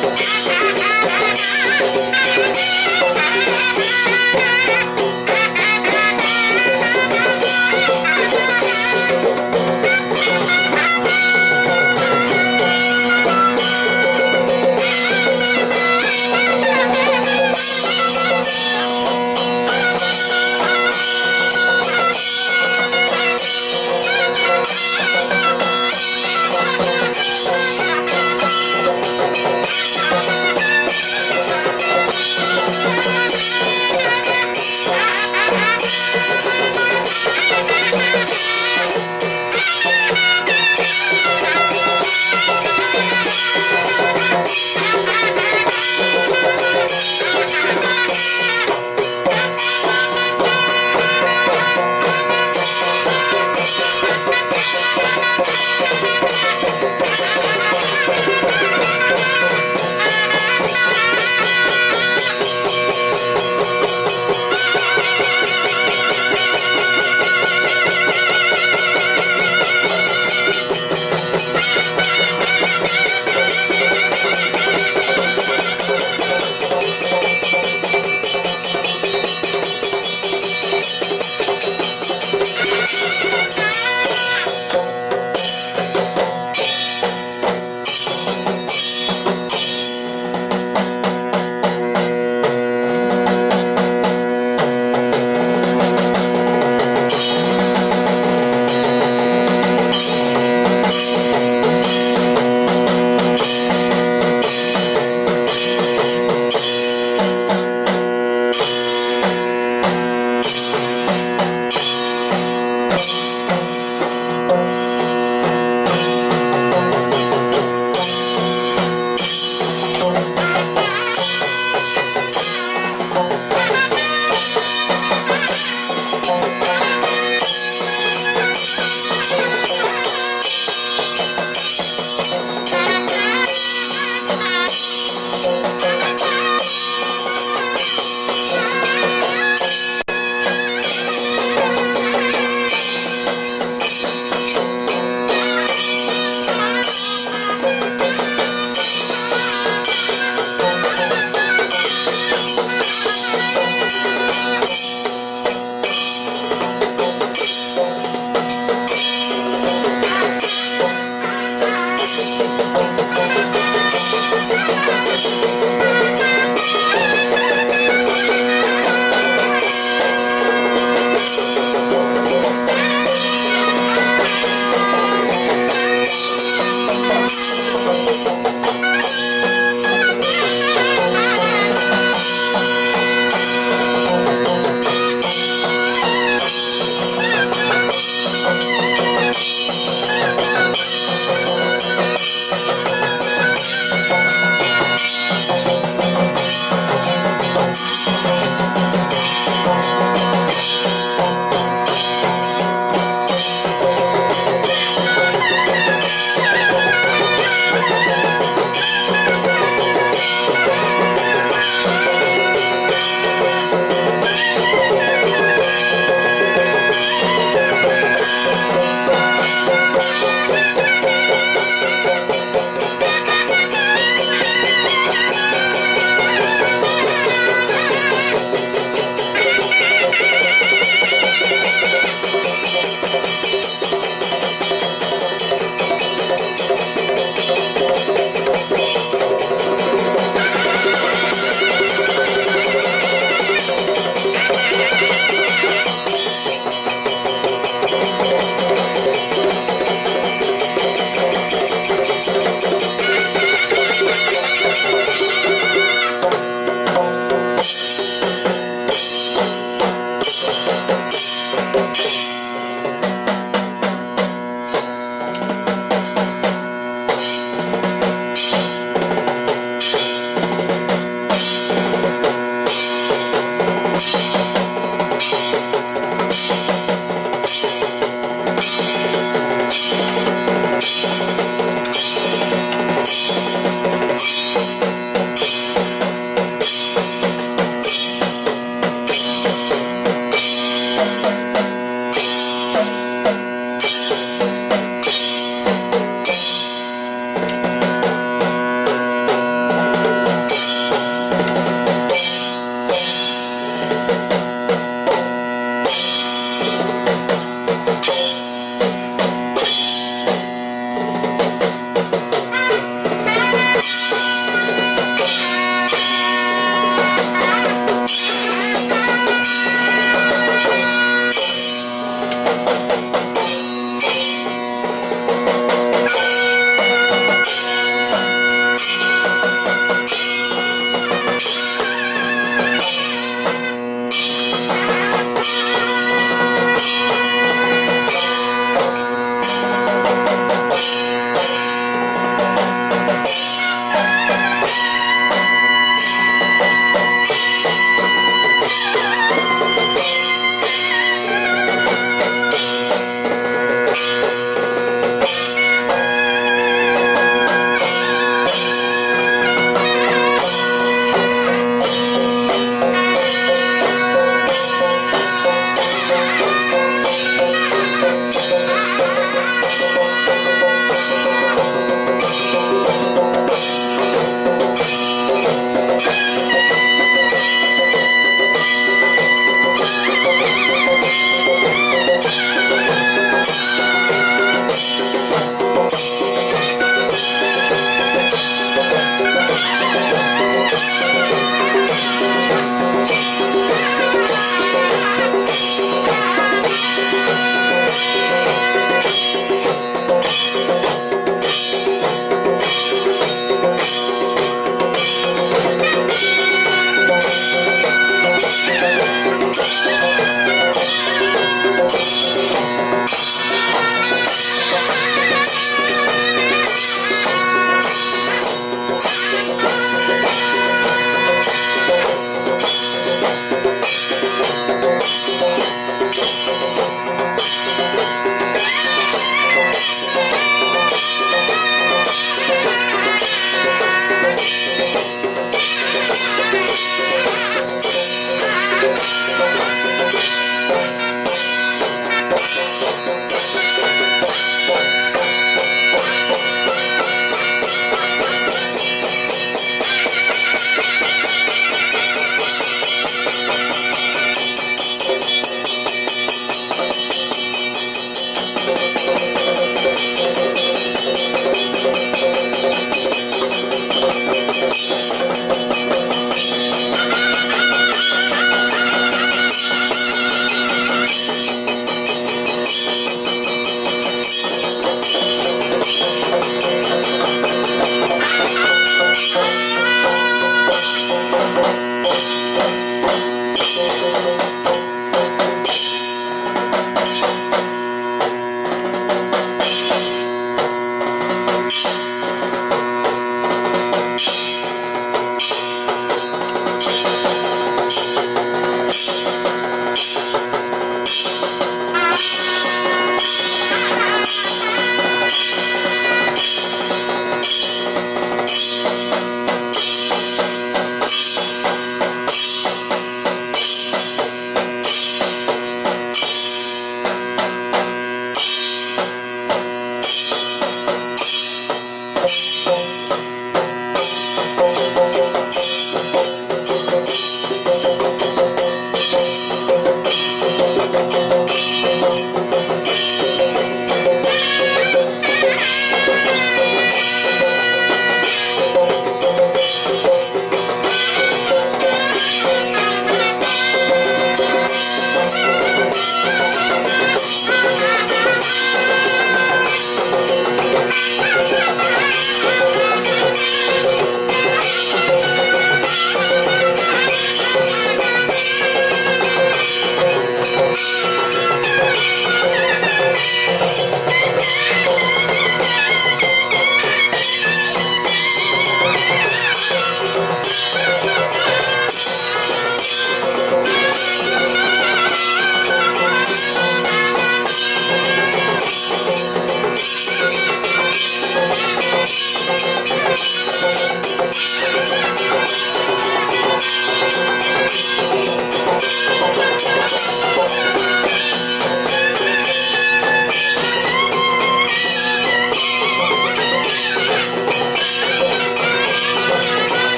Thank you.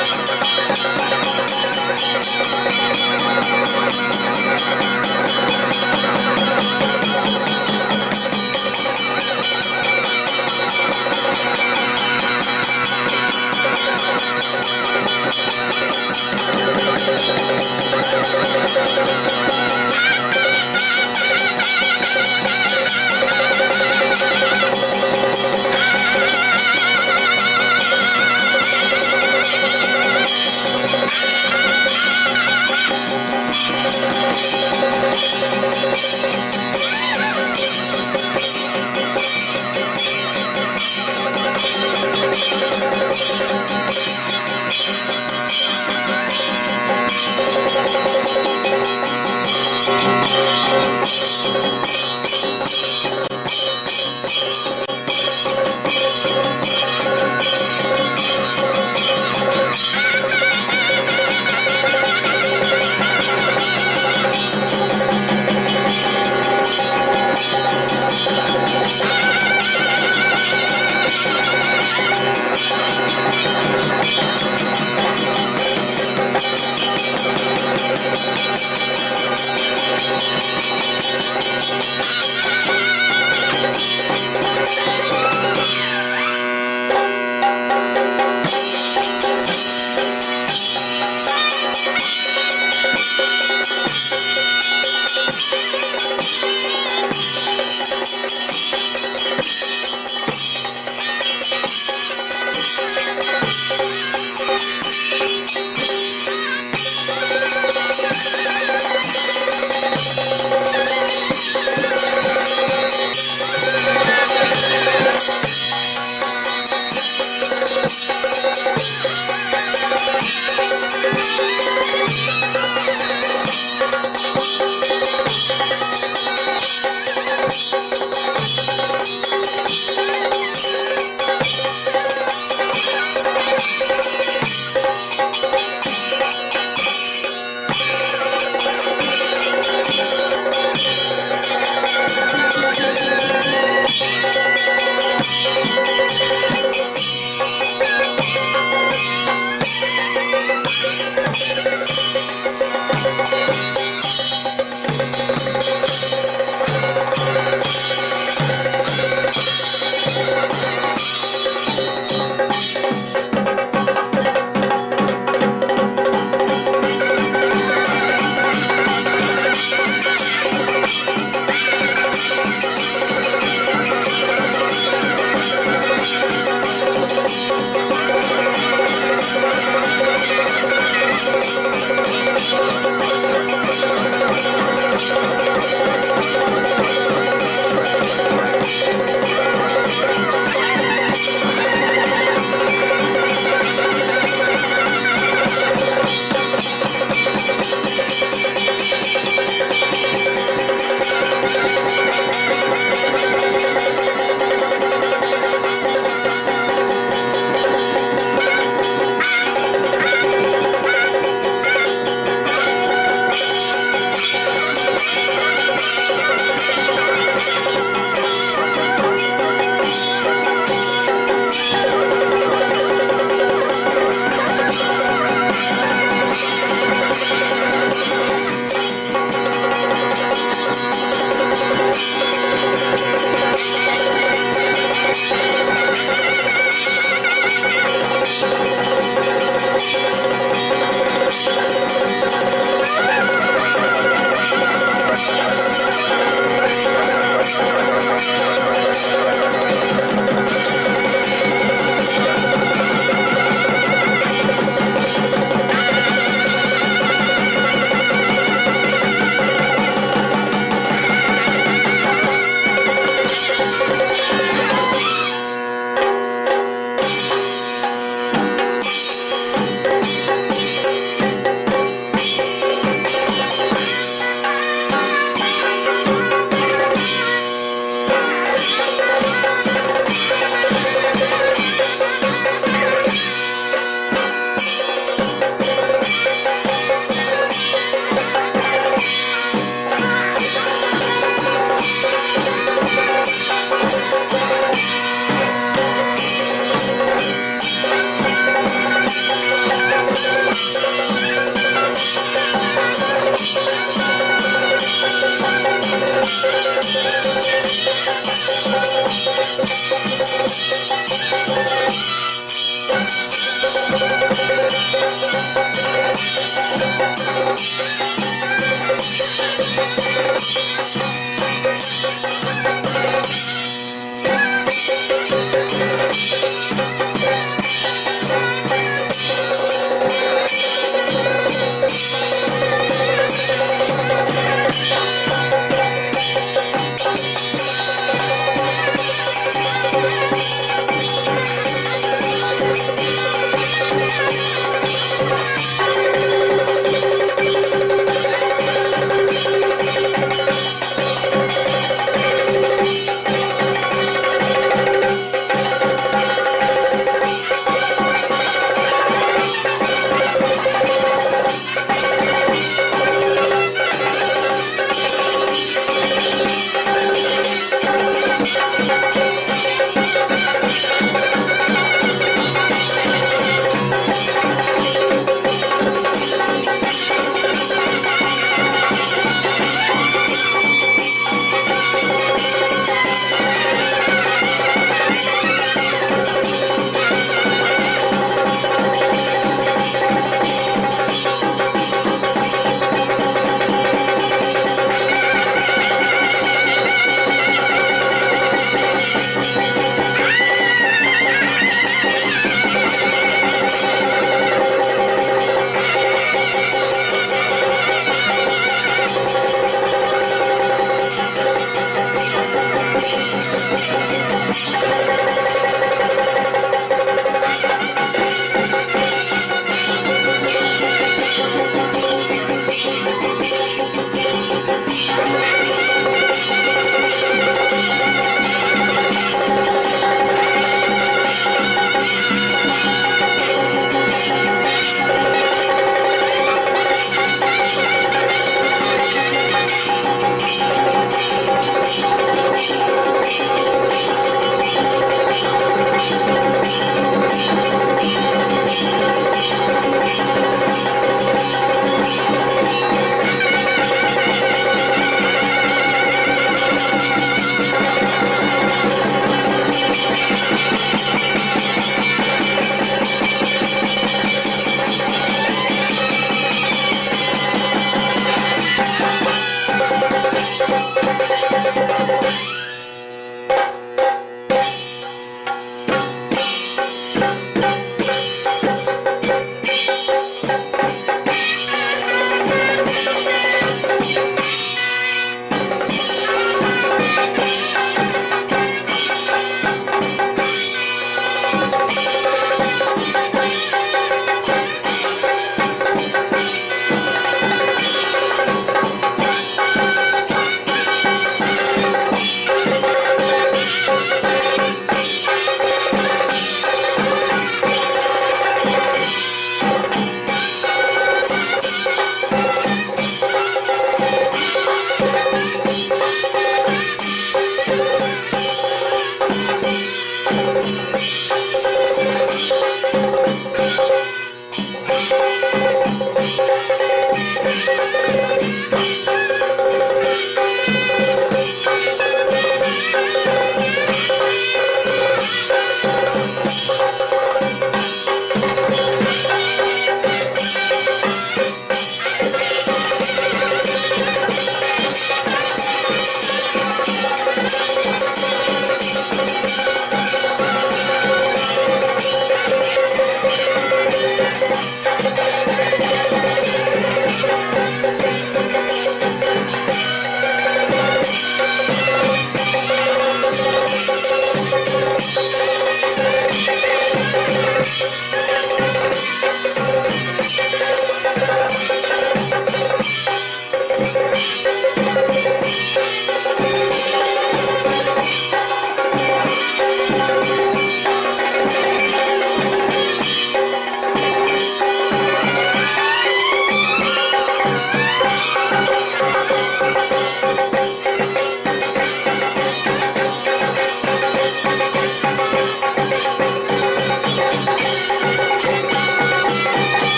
Thank you.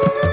Thank you.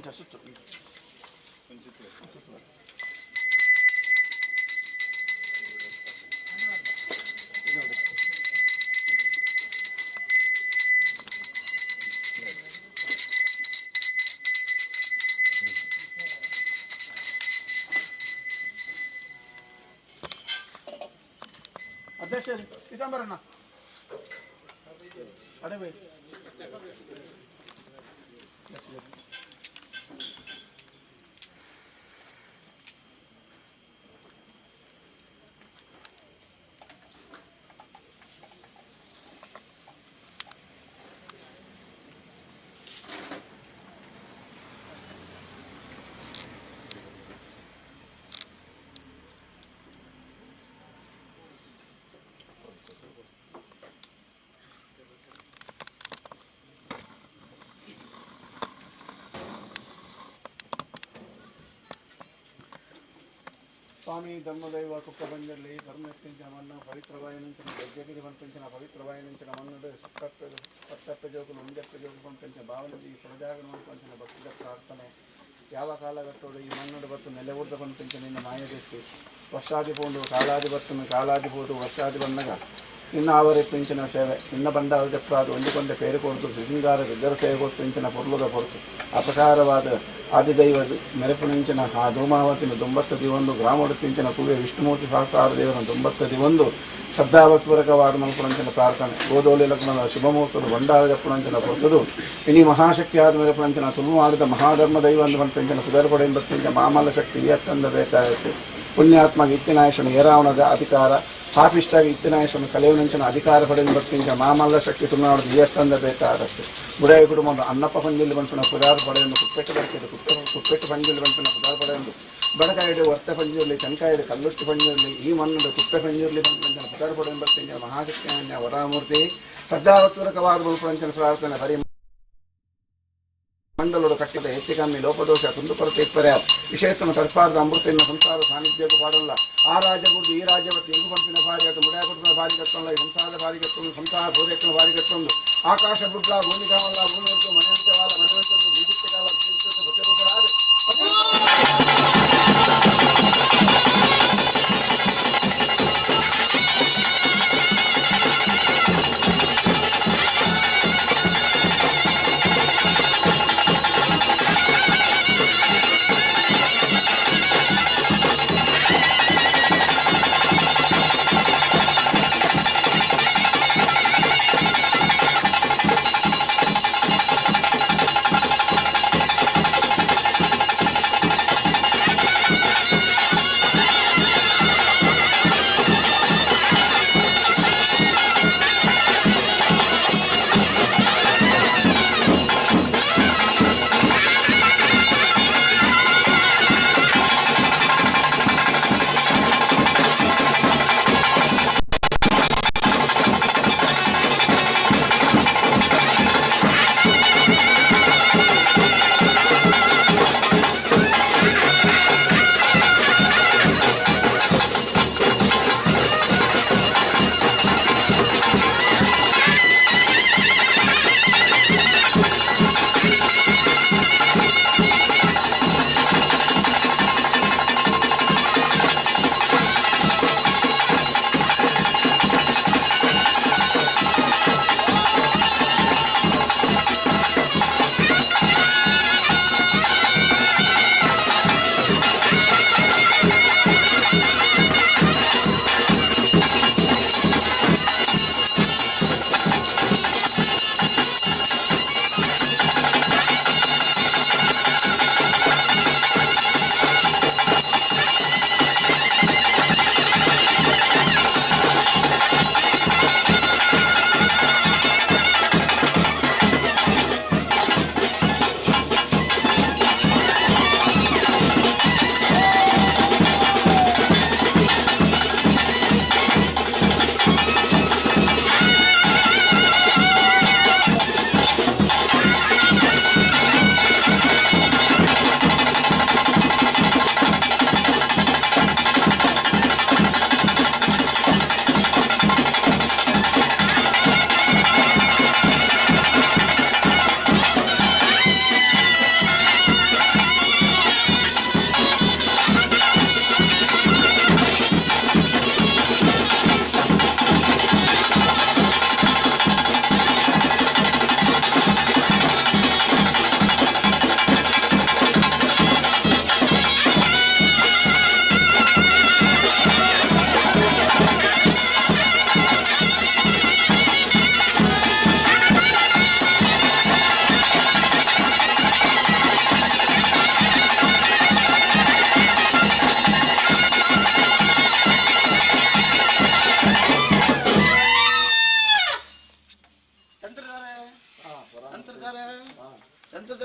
ಇಂಚ ಸುತ್ತು ಸುತ್ತು. ಅಧ್ಯಕ್ಷ ಪೀತಾಂಬರಣ್ಣ ಅಡವೆ. ಸ್ವಾಮಿ ಧರ್ಮದೈವ ಕುಪ್ಪ ಬಂದಿರಲಿ ಧರ್ಮಕ್ಕಿಂತ ಮಣ್ಣು ಪವಿತ್ರವಾಯಿನಂಚಿನ ಯಜ್ಞಗಿರಿ ಪಂಪಿಂಚಿನ ಪವಿತ್ರವಾಯಿನಂಚಿನ ಮಣ್ಣು ಸುತ್ತಪ್ಪೆ ಪತ್ತಪ್ಪೆ ಜೋಕುಲು ಉಂಜಪ್ಪೆ ಜೋಕು ಪಂಪಿಂಚಿನ ಭಾವನದಿ ಸಹಜಾಗಣ ಪಂಪಿಂಚಿನ ಭಕ್ತಿದ ಪ್ರಾರ್ಥನೆ ಯಾವ ಕಾಲಘಟ್ಟೋಡು ಈ ಮಣ್ಣು ಬತ್ತು ನೆಲೆ ಊರ್ದ ಪಂಪಿಂಚಿನ ನಿನ್ನ ಮಾಯದೃಷ್ಟಿ ವರ್ಷಾದಿ ಪೋಂಡು ಕಾಲಾದಿ ಬತ್ತನು ಕಾಲಾದಿ ಪೋದು ವರ್ಷಾದಿ ಬನ್ನಗ ನಿನ್ನ ಆವರಿಪ್ಪಿಂಚಿನ ಸೇವೆ ನಿನ್ನ ಬಂಡಾರ ಜಪ್ರಾದು ಒಂದುಕೊಂಡೆ ಪೇರು ಕೊಡ್ತು ಸಿಂಗಾರ ಸಿದ್ಧರ ಸೇವೆ ಕೊಡ್ತಿಂಚಿನ ಪೊರ್ಲುದ ಪೊರ್ತು ಅಪಕಾರವಾದ ಆದಿದೈವ ಮೆರಪುನಿಂಚಿನ ಆ ಧೂಮಾವತಿನ ದುಂಬತ್ತ ದಿವೊಂದು ಗ್ರಾಮೊಡುತ್ತಿಂಚಿನ ಕುವೆ ವಿಷ್ಣುಮೂರ್ತಿ ಸಹಸ್ರಾರ ದೇವನ ದುಂಬತ್ತ ದಿವೊಂದು ಶ್ರದ್ಧಾವತ್ವರಕವಾದ ಮಲ್ಪುನಂಚಿನ ಪ್ರಾರ್ಥನೆ ಗೋಧೋಳಿ ಲಗ್ನದ ಶುಭಮೂರ್ತರು ಬಂಡಾರ ಜಪ್ಪುನಂಚಿನ ಪೊರ್ತುದು ಇನಿ ಮಹಾಶಕ್ತಿಯಾದ ಮೆರಪುನಂಚಿನ ತುಳುವಾಡಿದ ಮಹಾಧರ್ಮ ದೈವ ಅಂದು ಪಂಪಿಂಚಿನ ಪುದರ್ಪಡೆ ಎಂಬತ್ತಿಂಚ ಮಾಮಲ್ಲ ಶಕ್ತಿ ಈ ಅತ್ತಂದ ಬೇಕಾಯಿತು ಪುಣ್ಯಾತ್ಮ ಇತ್ತಿನಾಯಶನ ಏರಾವಣದ ಅಧಿಕಾರ ಪಾಪಿಷ್ಟಾಗಿ ಇತ್ತಿನಾಯಶನ ಕಲೆಯುನಂಚಿನ ಅಧಿಕಾರ ಪಡೆದು ಬರ್ತಿಂಚ ಮಾಮಲ್ಲ ಶಕ್ತಿ ತುಳುನಾಡು ಈ ಅತ್ತಂದ ಬೇಕಾದಷ್ಟು ಬುಡಾಯ ಕುಟುಂಬದ ಅಣ್ಣಪ್ಪ ಪಂಜಿಲ್ ಬಂಪಿನ ಪುದಾರ್ ಪಡೆಯೊಂದು ಕುಪ್ಪೆಟ್ಟು ಬರ್ತಿದ್ದು ಕುಪ್ಪೆ ಕುಪ್ಪೆಟ್ಟು ಪಂಜಿಲ್ ಬಂಪಿನ ಪುದಾರ್ ಪಡೆಯೊಂದು ಬಡಕಾಯಿಡು ವರ್ತೆ ಪಂಜುರ್ಲಿ ಚಂಕಾಯಿಡು ಕಲ್ಲುಟ್ಟಿ ಪಂಜುರ್ಲಿ ಈ ಮಣ್ಣು ಕುಪ್ಪೆ ಪಂಜುರ್ಲಿ ಬಂಪಿನ ಪುದಾರ್ ಪಡೆಯೊಂದು ಬರ್ತಿಂಚ ಮಹಾಶಕ್ತಿಯ ವರಾಮೂರ್ತಿ ಶ್ರದ್ಧಾವತ್ವರಕವಾದ ಬಲ್ಪುನಂಚಿನ ಪ್ರಾರ್ಥನೆ ಬರಿ ಮಂಡಲೋಡು ಕಟ್ಟಿದ ಹೆಚ್ಚು ಲೋಪದೋಷ ಕುಂದುಕೊರತೆ ಇಪ್ಪರೆ ವಿಷಯತ್ವನ ತರ್ಪಾರದ ಅಮೃತ ಸಂಸಾರ ಸಾನ್ನಿಧ್ಯಕ್ಕೂ ಪಾಡಲ್ಲ ಆ ರಾಜ್ಯ ಬುಡ್ದು ಈ ರಾಜ್ಯವತ್ತು ಎಂಗು ಪಂಪಿನ ಭಾರಿ ಆತು ಮುಡಿಯ ಕುಟುಂಬ ಭಾರಿ ಕಟ್ಟೊಲ್ಲ ಈ ಸಂಸಾರದ ಭಾರಿ ಕಟ್ಟೊಂದು ಸಂಸಾರ ಭೂದೇಕನ ಭಾರಿ ಕಟ್ಟೊಂದು ಆಕಾಶ ಬುಡ್ಲ ಭೂಮಿ ಕಾವಲ್ಲ ಭೂಮಿ ಹೊರತು ಮನೆಯಂತೆ ವಾಲ ಮನೆಯಂತೆ ಬೀದಿತ್ತೆ ಕಾಲ ಸತ್ಯರೂಪರಾದ.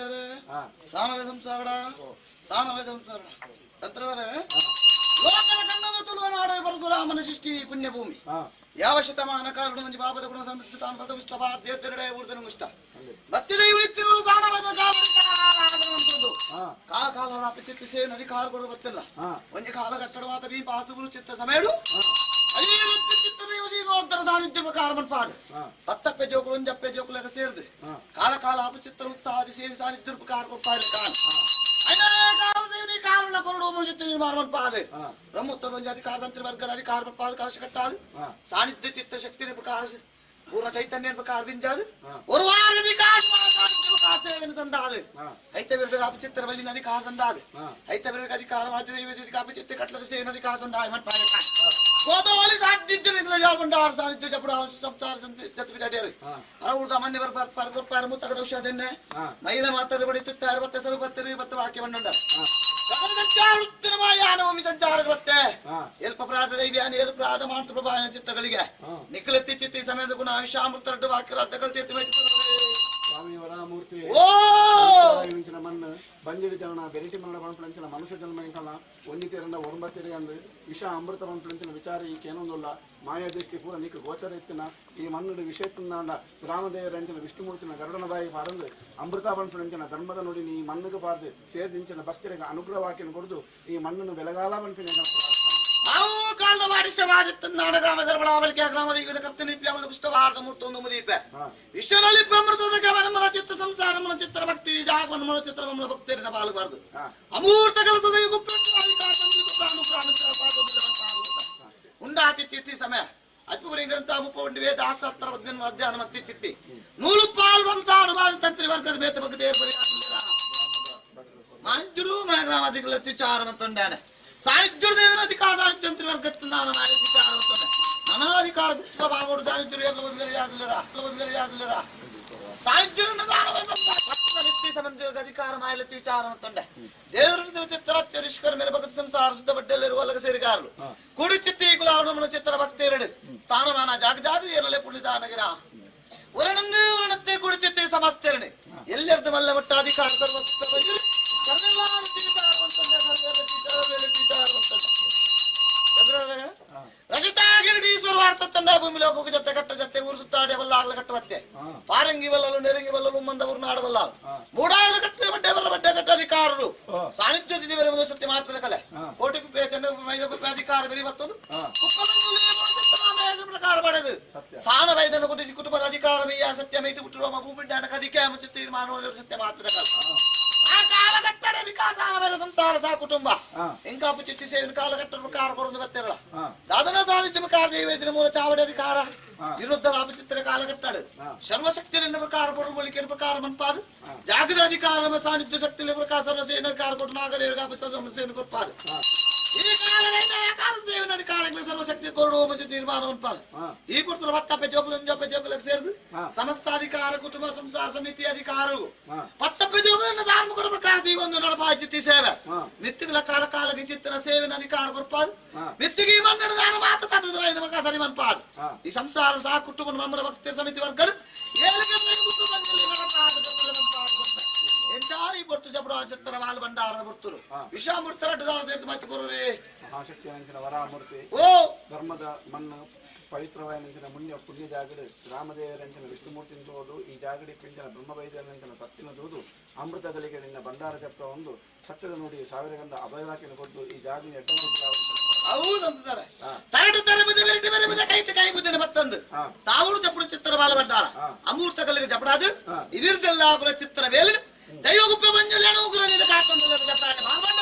ತಂತ್ರದಾರೆ ಸಾಮವೇದ ಸಂಸಾರಡ ಸಾಮವೇದ ಸಂಸಾರಡ ತಂತ್ರದಾರೆ ಲೋಕದ ಕಣ್ಣದ ತುಳುವ ನಾಡ ಪರಶುರಾಮನ ಸೃಷ್ಟಿ ಪುಣ್ಯಭೂಮಿ ಯಾವ ಶತಮಾನ ಕಾರಣ ಒಂಜಿ ಪಾಪದ ಗುಣ ಸಂಸ್ಕೃತ ಪದ ಉಷ್ಟ ಭಾರತೀಯರೆಡೆ ಊರ್ದನ ಉಷ್ಟ ಬತ್ತಿದ ಇವನಿತ್ತಿರುವ ಸಾಣವೇದ ಕಾಲ ಕಾಲ ಕಾಲ ಚಿತ್ತಿಸೇ ನದಿ ಕಾರು ಕೊಡು ಬತ್ತಿಲ್ಲ ಒಂಜಿ ಕಾಲ ಕಟ್ಟಡ ಮಾತ ಬಿ ಪಾಸುಗುರು ಚಿತ್ತ ಸಮಯಡು ಪತ್ತಪ್ಪೆ ಜೋಕುಲು ಒಂಜಪ್ಪೆ ಜೋಕುಲೆಗ ಸೇರ್ದು ಕಾಲ ಕಾಲ ಅಪಚಿತ್ರ ಉತ್ಸಾಹದಿ ಸೇವಿ ಸಾನ್ನಿಧ್ಯ ಪ್ರಕಾರ ಕೊಡ್ಪಾದೆ ಕಾಲ ಕಾಲುಳ್ಳ ಕೊರಡು ಚಿತ್ತ ನಿರ್ಮಾಣ ಮನ್ಪಾದೆ ಬ್ರಹ್ಮೋತ್ತದ ಒಂಜಿ ಅಧಿಕಾರ ತಂತ್ರ ವರ್ಗದ ಅಧಿಕಾರ ಮನ್ಪಾದ ಕಲಶ ಕಟ್ಟಾದು ಸಾನ್ನಿಧ್ಯ ಚಿತ್ತ ಶಕ್ತಿ ಪ್ರಕಾರ ಪೂರ್ಣ ಚೈತನ್ಯ ಪ್ರಕಾರ ದಿಂಜಾದು ஒரு வாரதி ಸೇವೆಯನ್ನು ಸಂದಾದು ಐತ ಬಿರ್ಬೇಕು ಅಪಚಿತ್ರ ಬಲ್ಲಿ ಅಧಿಕಾರ ಸಂದಾದು ಐತ ಬಿರ್ಬೇಕು ಅಧಿಕಾರ ಮಾಧ್ಯಮ ಅಪಚಿತ್ತ ಕಟ್ಲದ ಸೇವೆ ಅಧಿಕಾರ ಸಂದಾಯ ಮನ್ಪಾದೆ ಕೋದೋಲಿ ಸಾಧ್ಯತೆ ಯಾರು ಸಾನ್ನಿಧ್ಯ ಜಪಡ ಸಂಸಾರ ಜತ್ವಿದಾಟಿಯರು ಅರವುದ ಮನ್ನೆ ಬರ್ ಪರ್ ಮುತ್ತಕದ ಔಷಧನ್ನೇ ಮಹಿಳೆ ಮಾತ್ರ ಬಡಿ ತುತ್ತಾರು ಬತ್ತೆ ಸರು ಬತ್ತರು ಬತ್ತ ವಾಕ್ಯವನ್ನುಂಡ ಸಂಚಾರದ ಬತ್ತೆ ಎಲ್ಪ ಪ್ರಾದ ದೈವ್ಯಾನ ಎಲ್ಪ ಪ್ರಾದ ಮಾಂತ ಪ್ರಭಾವನ ಚಿತ್ರಗಳಿಗೆ ನಿಖಲತ್ತಿ ಚಿತ್ತಿ ಸಮಯದ ಗುಣ ವಿಷಾಮೃತ ರಡ್ಡು ವಾಕ್ಯ ರದ್ದಕಲ್ ತೀರ್ಥ ಸ್ವಾಮಿ ವರಾಮೂರ್ತಿ ಓ ಮಣ್ಣು ಬಂಜಿಡಿ ಜನ ಬೆರಿಟಿ ಮರಣ ಪಂಪಳಂಚಿನ ಮನುಷ್ಯ ಜನ್ಮ ಇಂಕಲ ಒಂಜಿ ತೀರಂಡ ಒರಂಬ ತಿರಿಗಂದು ವಿಷ ಅಮೃತ ಪಂಪಳಂಚಿನ ವಿಚಾರ ಈ ಕೇನೊಂದುಲ್ಲ ಮಾಯಾ ದೃಷ್ಟಿ ಪೂರ ನೀಕು ಗೋಚರ ಇತ್ತಿನ ಈ ಮಣ್ಣುಡು ವಿಷ ತಿಂದಾಂಡ ರಾಮದೇವರಂಚಿನ ವಿಷ್ಣುಮೂರ್ತಿನ ಗರುಡನ ಬಾಯಿ ಪಾರಂದು ಅಮೃತ ಪಂಪಳಂಚಿನ ಧರ್ಮದ ನುಡಿ ನೀ ಮಣ್ಣುಗೆ ಪಾರ್ದು ಸೇರ್ದಿಂಚಿನ ಭಕ್ತರಿಗೆ ಅನುಗ್ರಹ ವಾಕ್ಯನ ಕೊಡುದು ಈ ಮಣ್ಣನ್ನು ಬೆಳಗಾಲ ಪನ್ಪಿನ ನಾವು ಕಾಲದ ವಾಡಿಷ್ಟವಾದಿತ್ತ ನಾಡ ಗ್ರಾಮ ಧರ್ಮಳಾವಳಿಕೆ ಗ್ರಾಮದ ವಿವಿಧ ಕರ್ತನಿಪ್ಯಾಮದ ಕುಷ್ಟವಾರದ ಮೂರ್ತೊಂದು ಮುದೀಪೆ ವಿಶ್ವದಲ್ಲಿ ಅಮೃತದ ಗಮನ ಚಿತ್ತ ಸಂಸಾರ ಮನ ಚಿತ್ರ ಭಕ್ತಿ ಜಾಗವನ ಮನ ಚಿತ್ರ ಮನ ಭಕ್ತರಿನ ಪಾಲುಬಾರದು ಅಮೂರ್ತ ಕೆಲಸದ ಉಂಡಾತಿ ಚಿತ್ತಿ ಸಮಯ ಅಜ್ಪುರಿ ಗ್ರಂಥ ಮುಪ್ಪ ವೇದ ಆಸತ್ರ ಮಧ್ಯಾಹ್ನ ಮತ್ತೆ ಚಿತ್ತಿ ನೂಲು ಪಾಲು ಸಂಸಾರ ಬಾರಿ ತಂತ್ರಿ ವರ್ಗದ ಬೇತ ಬಗ್ಗೆ ಮಾಣಿಜ್ಯರು ಗ್ರಾಮಾಧಿಗಳ ವಿಚಾರ ಮಂತುಂಡಾನೆ ಸಾಹಿತ್ಯರು ದೇವರ ಅಧಿಕಾರ ಸಾಹಿತ್ಯಂತ್ರಿ ವರ್ಗತ್ತಿಂದಾನ ವಿಚಾರ ನನಾಧಿಕಾರ ಗುಪ್ತ ಬಾಬೋಡು ಸಾಹಿತ್ಯರು ಎಲ್ಲ ಒದಗಲಿ ಆಗಲಿರ ಒದಗಲಿ ಆಗಲಿರ ಸಾಹಿತ್ಯರನ್ನು ಅಧಿಕಾರ ಮಾಯಲತ್ತಿ ವಿಚಾರ ಮಂತುಂಡೆ ದೇವರ ಚಿತ್ರ ಚರಿಷ್ಕರ ಮೇರೆ ಭಗತ್ ಸಂಸಾರ ಶುದ್ಧ ಬಡ್ಡೆಲ್ಲರು ಒಲಗ ಸೇರಿಗಾರರು ಕುಡಿ ಚಿತ್ತಿ ಕುಲಾವಣ ಚಿತ್ರ ಭಕ್ತಿಯರಡು ಸ್ಥಾನಮಾನ ಜಾಗ ಜಾಗ ಏರಲೆ ಪುಣಿದಾನಗಿರ ಉರಣಂದು ಉರಣತ್ತೆ ಕುಡಿಚಿತ್ತಿ ಸಮಸ್ತರಣೆ ಎಲ್ಲೆರ್ದು ಮಲ್ಲ ಮಟ್ಟ ಅಧಿಕಾರ ರಚಿತಾಗಿರಿಡೀಶ್ವರ ವಾರ್ತಂಡ ಭೂಮಿ ಲೋಕಕ್ಕೆ ಜೊತೆ ಕಟ್ಟ ಜೊತೆ ಊರು ಸುತ್ತಾಡಿ ಬಲ್ಲ ಆಗ್ಲ ಕಟ್ಟುವತ್ತೆ ಪಾರಂಗಿ ಬಲ್ಲಲು ನೆರಂಗಿ ಬಲ್ಲಲು ಮಂದ ಊರು ನಾಡಬಲ್ಲ ಮೂಡಾದ ಕಟ್ಟ ಬಡ್ಡೆ ಬಲ್ಲ ಬಡ್ಡೆ ಕಟ್ಟ ಅಧಿಕಾರರು ಸಾನ್ನಿಧ್ಯ ದಿವರ ಸತ್ಯ ಮಾತ್ರದ ಕಲೆ ಕೋಟಿ ಕುಪ್ಪೆ ಚೆಂಡ ಮೈದ ಕುಪ್ಪೆ ಅಧಿಕಾರ ಬೆರಿ ಬತ್ತದು ಪ್ರಕಾರ ಪಡೆದು ಸಾನ ವೈದ್ಯನ ಕುಟಿ ಕುಟುಂಬದ ಅಧಿಕಾರ ಮೀಯ ಸತ್ಯ ಮೈಟು ಬಿಟ್ಟರು ಭೂಮಿಂಡ ಕದಿಕೆ ಮುಚ್ಚ ತೀರ್ಮಾನ ಸತ್ಯ ಮಾತ್ರದ ಕಲೆ ಆ ಕಾಲಘಟ್ಟದ ಅಧಿಕಾರ ಸಾನವೇದ ಸಂಸಾರ ಸಾ ಕುಟುಂಬ ಇಂಕಾಪು ಚಿತ್ತಿ ಸೇವಿನ ಕಾಲಘಟ್ಟದ ಪ್ರಕಾರ ಕೊರದು ಬತ್ತಿರಲ್ಲ ದಾದನ ಸಾನ್ನಿಧ್ಯ ಪ್ರಕಾರ ದೈವೇದಿನ ಮೂಲ ಚಾವಡಿ ಅಧಿಕಾರ ಜೀರ್ಣೋದ್ಧಾರ ಅಪಚಿತ್ರ ಕಾಲಘಟ್ಟಾಡು ಸರ್ವಶಕ್ತಿ ಪ್ರಕಾರ ಬೊಳಿಕೆ ಪ್ರಕಾರ ಮನ್ಪಾದು ಜಾಗದ ಅಧಿಕಾರ ಸಾನ್ನಿಧ್ಯ ಶಕ್ತಿ ಪ್ರಕಾರ ಸರ್ವಸೇನ ಅಧಿಕಾರ ಕೊಟ್ಟು ನಾಗದೇವರಿಗೆ ಸೇನೆ ಕೊರ್ಪಾದು ಈ ಕಾಲ ಸೇವಿನ ಅಧಿಕಾರಗಳ ಸರ್ವಶಕ್ತಿ ಕೊರಡು ಮುಂಚೆ ತೀರ್ಮಾನ ಮನ್ಪಾದು ಈ ಪುರ್ತರು ಪತ್ತಪ್ಪೆ ಜೋಕುಲು ಒಂಜಪ್ಪೆ ಜೋಕುಲಕ್ಕೆ ಸೇರಿದು ಸಮಸ್ತ ಅಧಿಕಾರ ಕುಟುಂಬ ಸಂಸಾರ ಸಮಿತಿ ಅಧಿಕಾರವು ಪತ್ತಪ್ಪೆ ಜೋಕುಲನ್ನ ಧಾರ್ಮ ಕೊಡ ಪ್ರಕಾರ ದೀವೊಂದು ನಡಪಾಯಿ ಚಿತ್ತಿ ಸೇವೆ ಮಿತ್ತಿಗಳ ಕಾಲ ಕಾಲಕ್ಕೆ ಚಿತ್ತನ ಸೇವಿನ ಅಧಿಕಾರ ಕೊರ್ಪಾದು ಮಿತ್ತಿಗೆ ಈ ಮನ್ನಡ ದಾನ ಮಾತ ತದ ಸರಿ ಮನ್ಪಾದು ಈ ಸಂಸಾರ ಸಹ ಕುಟುಂಬ ಮಮ್ಮರ ಭಕ್ತಿ ಸಮಿತಿ ವರ್ಗರು ಎಂಚಾಯಿ ಬೊರ್ತು ಜಬಡ ಚಿತ್ತರ ವಾಲ್ ಭಂಡಾರದ ಬರ್ತರು ವಿಷಾಮೃತ ರಡ್ಡದಾನ ಮತ್ತೆ ಗುರುರೇ ಮಹಾಶಕ್ತಿ ವರಾಮೂರ್ತಿ ಓ ಧರ್ಮದ ಮಣ್ಣು ಪವಿತ್ರವಾಯಿನಂಚಿನ ಮುಣ್ಯ ಪುಣ್ಯ ಜಾಗಡು ರಾಮದೇವರಂಚಿನ ವಿಷ್ಣುಮೂರ್ತಿನ ತೋದು ಈ ಜಾಗಡಿ ಪಿಂಜನ ಬ್ರಹ್ಮವೈದ್ಯರಂಚಿನ ಸತ್ತಿನ ದೂದು ಅಮೃತ ಗಳಿಗೆ ನಿನ್ನ ಭಂಡಾರ ಚಪ್ರ ಒಂದು ಸತ್ಯದ ನುಡಿ ಸಾವಿರಗಂಧ ಅಭಯವಾಕಿನ ಕೊಟ್ಟು ಈ ಜಾಗಿನ ಹೌದಂತಾರೆ ತರಡು ತರ ಬುದ್ಧಿ ಬೆರಟಿ ಬೇರೆ ಬುದ್ಧ ಕೈ ಕೈ ಬುದ್ಧಿನ ಮತ್ತೊಂದು ತಾವು ಚಪ್ಪಡು ಚಿತ್ರ ಬಾಲ ಭಂಡಾರ ಅಮೂರ್ತ ಕಲ್ಲಿಗೆ ಜಪಡಾದು ಇದಿರ್ದೆಲ್ಲ ಅವರ ಚಿತ್ರ ಬೇಲಿನ ದೈವ ಗುಪ್ಪೆ ಮಂಜುಲೇಣ ಉಗ್ರನಿಂದ ಕಾಕೊಂಡು ಿ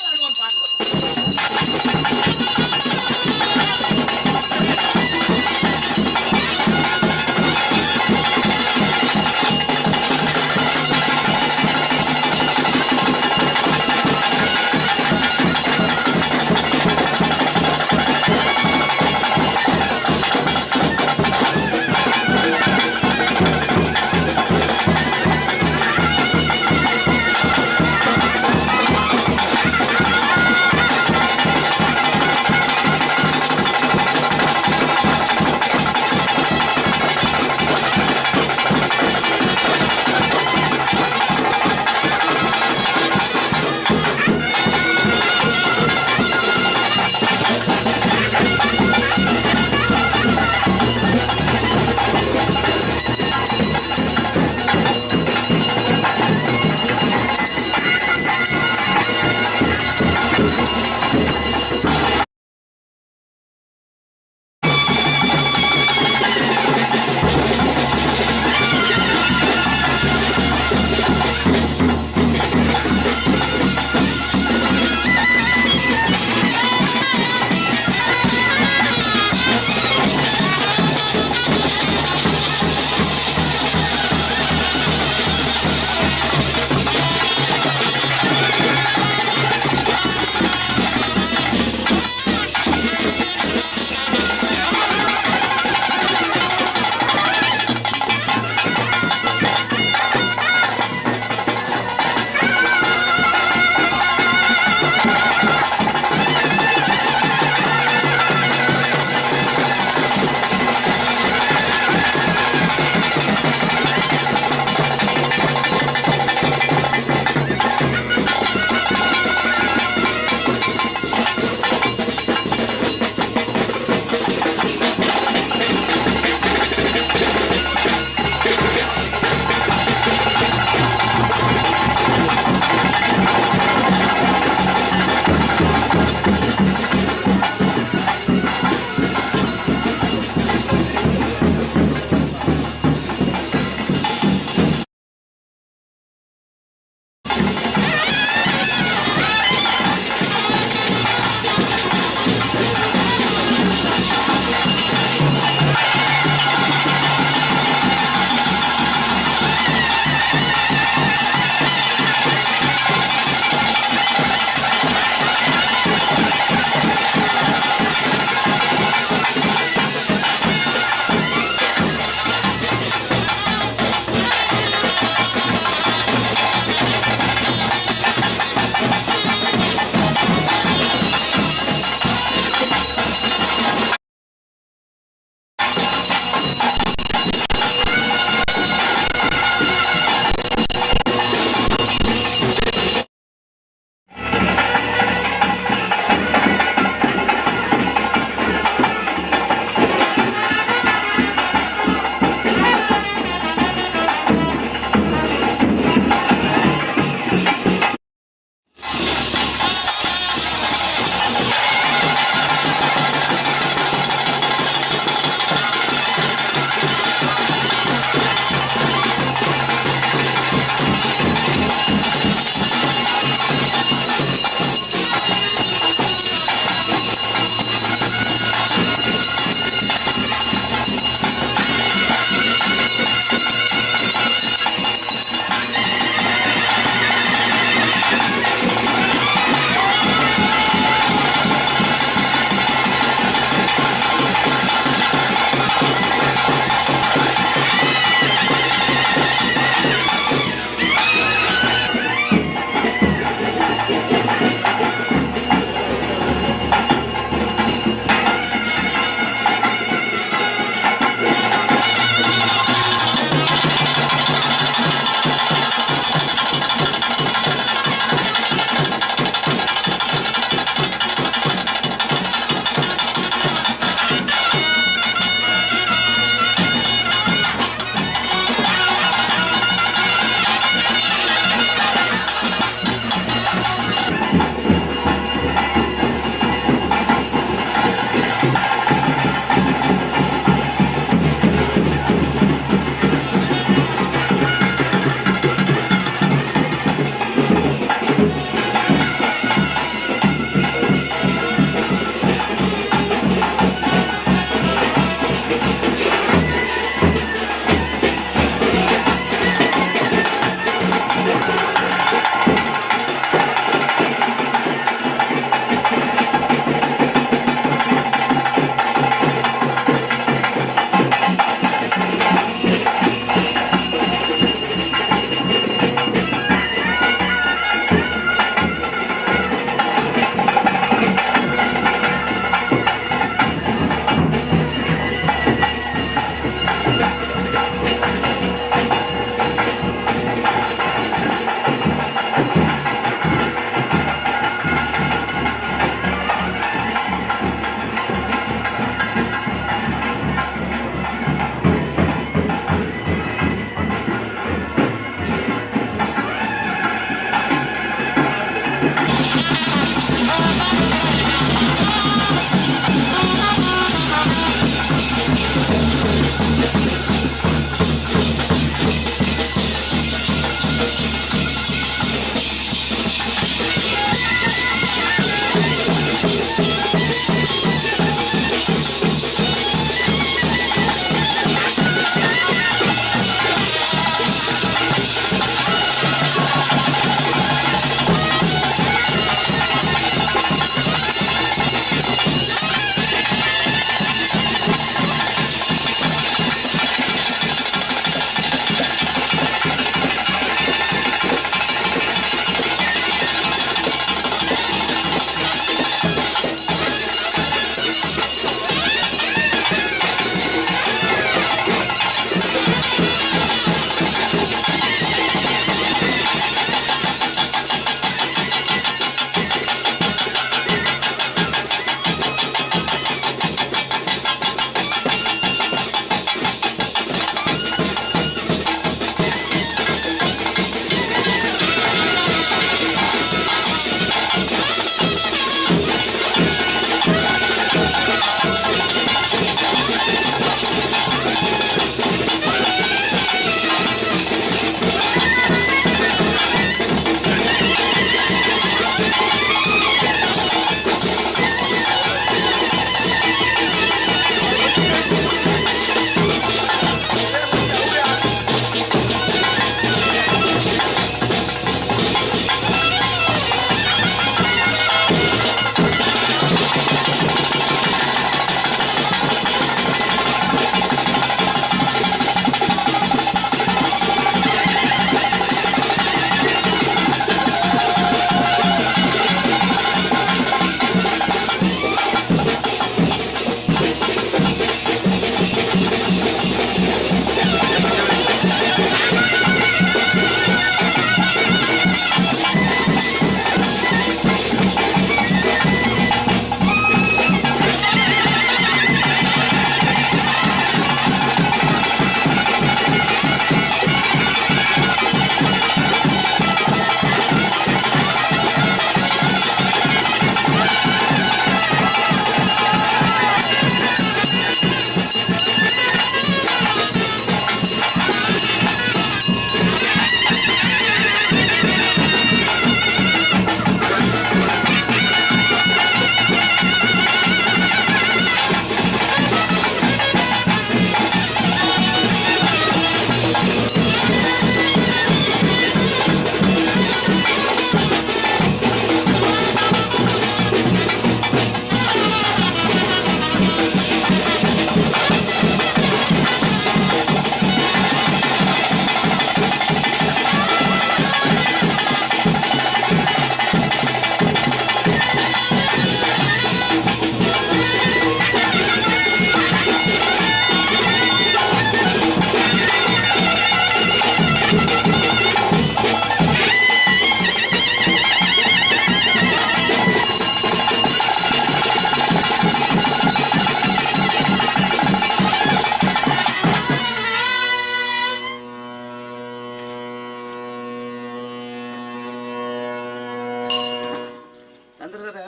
ಚಂದ್ರರೇ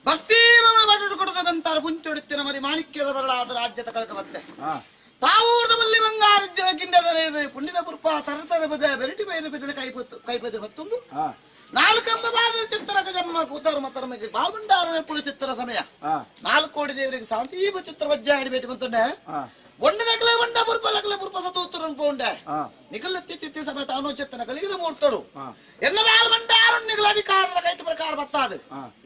ಭಕ್ತಿ ಕೊಡದ ಬಂತಾರ ಪುಂಚೊಡಿತ್ತಿನ ಮರಿ ಮಾಣಿಕ್ಯದ ಬರಳಾದ ರಾಜ್ಯದ ಕಳಕ ಬತ್ತೆ ತಾವೂರ್ದ ಬಲ್ಲಿ ಬಂಗಾರ ಗಿಂಡದರೆ ಪುಣ್ಯದ ಪುರ್ಪ ತರತದ ಬದ ಬೆರಟಿ ಬೈರು ಬೆದನ ಕೈಪತ್ತು ಕೈಪದ ಮತ್ತೊಂದು ನಾಲ್ಕಂಬ ಬಾದ ಚಿತ್ತರ ಗಜಮ್ಮ ಕೂತಾರು ಮತ್ತರ ಮೇಲೆ ಬಾಲ್ಬಂಡಾರ ಪುಳಿ ಚಿತ್ತರ ಸಮಯ 4 ಕೋಟಿ ದೇವರಿಗೆ ಶಾಂತಿ ಚಿತ್ರ ವಜ್ಜ ಆಡಿ ಬಂತಂಡೆ ಒಂಡದಕಲೆ ಒಂಡ ಪುರ್ಪದಕಲೆ ಪುರ್ಪ ಸತೂತ್ರ ಪೋಂಡೆ ನಿಗಲತ್ತಿ ಚಿತ್ತಿ ಸಮೇತ ಅನುಚಿತ್ತನ ಕಲಿಗಿದ ಮೂರ್ತಡು ಎನ್ನ ಬಾಲ್ಬಂಡಾರು ನಿಗಲ ಅಧಿಕಾರದ ಕೈಟ ಪ್ರಕಾರ ಬತ್ತಾದು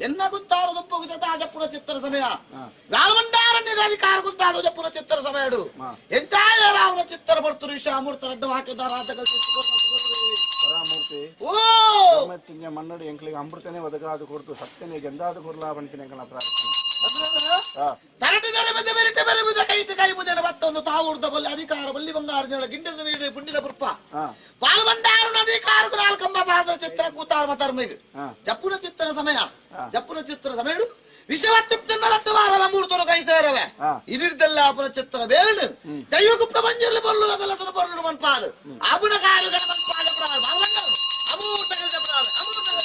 ಎನ್ನ ಗುತ್ತಾರು ದುಂಪುಗು ಸತ ಜಪ್ಪುನ ಚಿತ್ತರ ಸಮಯ ಬಾಲ್ಬಂಡಾರ ನಿಗಲ ಅಧಿಕಾರ ಗುತ್ತಾದು ಜಪ್ಪುನ ಚಿತ್ತರ ಸಮಯಡು ಎಂಚಾಯ ರಾವಣ ಚಿತ್ತರ ಬರ್ತರು ವಿಷ ಅಮೂರ್ತ ರಡ್ಡು ಹಾಕಿದ್ದಾರ ಪರಾಮೂರ್ತಿ ಓ ಮನ್ನಡಿ ಎಂಕ್ಲಿಗೆ ಅಮೃತನೇ ಒದಗಾದು ಕೊಡ್ತು ಸತ್ಯನೇ ಗೆಂದಾದು ಕೊರ್ಲಾ ಪನ್ಪಿನ ಎಂಕಲ್ನ ಪ್ರಾರ್ಥನೆ. ತರಟಿದರೆ ಬೆದೆ ಬೆರಿಟೆ ಬೆರೆ ಬುದ ಕೈತೆ ಕೈ ಬುದನ ಮತ್ತೊಂದು ತಾವೂರ್ದ ಬಲ್ಲಿ ಅಧಿಕಾರ ಬಲ್ಲಿ ಬಂಗಾರ ಗಿಂಡದ ನೀಡಿ ಪುಣ್ಯದ ಪುರ್ಪ ಬಾಲ್ಬಂಡಾರು ಅಧಿಕಾರకు ನಾಲ್ಕಂಬ ಪಾದ್ರ ಚಿತ್ರ ಕೂತಾರ ಮತರ್ಮಿಗ್ ಜಪ್ಪುನ ಚಿತ್ರ ಸಮಯ ಜಪ್ಪುನ ಚಿತ್ರ ಸಮಯಡು ವಿಷವತ್ತಿನ ಲಟ್ಟು ವಾರ ಮೂರ್ತರು ಕೈ ಸೇರವೆ ಇದಿರ್ದೆಲ್ಲ ಅಪುನ ಚಿತ್ರ ಬೇರಡು ದೈವಗುಪ್ತ ಮಂಜುರ್ಲಿ ಬರಲು ಅದಲ್ಲ ಬರಲು ಮನ್ಪಾದು ಅಬುನ ಕಾರುಗಳ ಮನ್ಪಾದ ಬಾಲ್ಬಂಡಾರು ಅಮೂರ್ತ ಅಮೂರ್ತ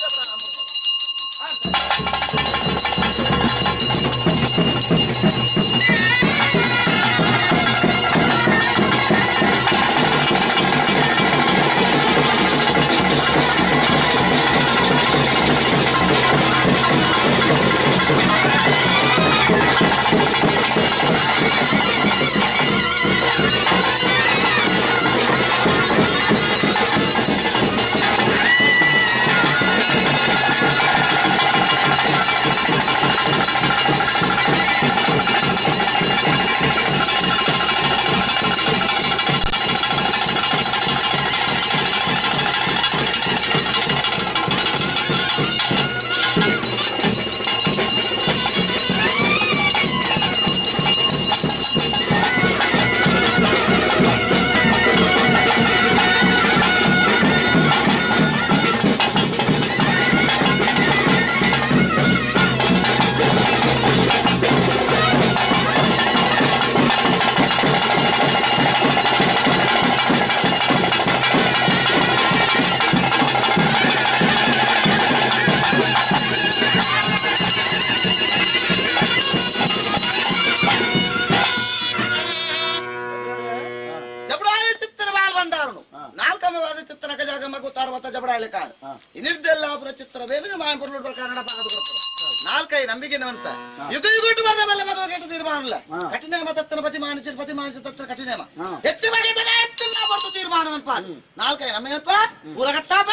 ಚಿತ್ರ ಬೇರೆ ಮಾಯಪುರ ಕನ್ನಡ ನಾಲ್ಕೈ ನಂಬಿಕೆ ಅಂತ ಯುಗ ಯುಗ ಬರಬಲ್ಲ ಬರುವ ತೀರ್ಮಾನ ಕಠಿಣ ತತ್ತನ ಪತಿ ಮಾನಿಸಿ ಪತಿ ಮಾನಿಸಿ ತತ್ರ ಕಠಿಣ ಹೆಚ್ಚು ಬಗೆ ತೀರ್ಮಾನ ಅನ್ಪ ನಾಲ್ಕೈ ನಮ್ಮೇನಪ್ಪ ಊರಗಟ್ಟಾಪ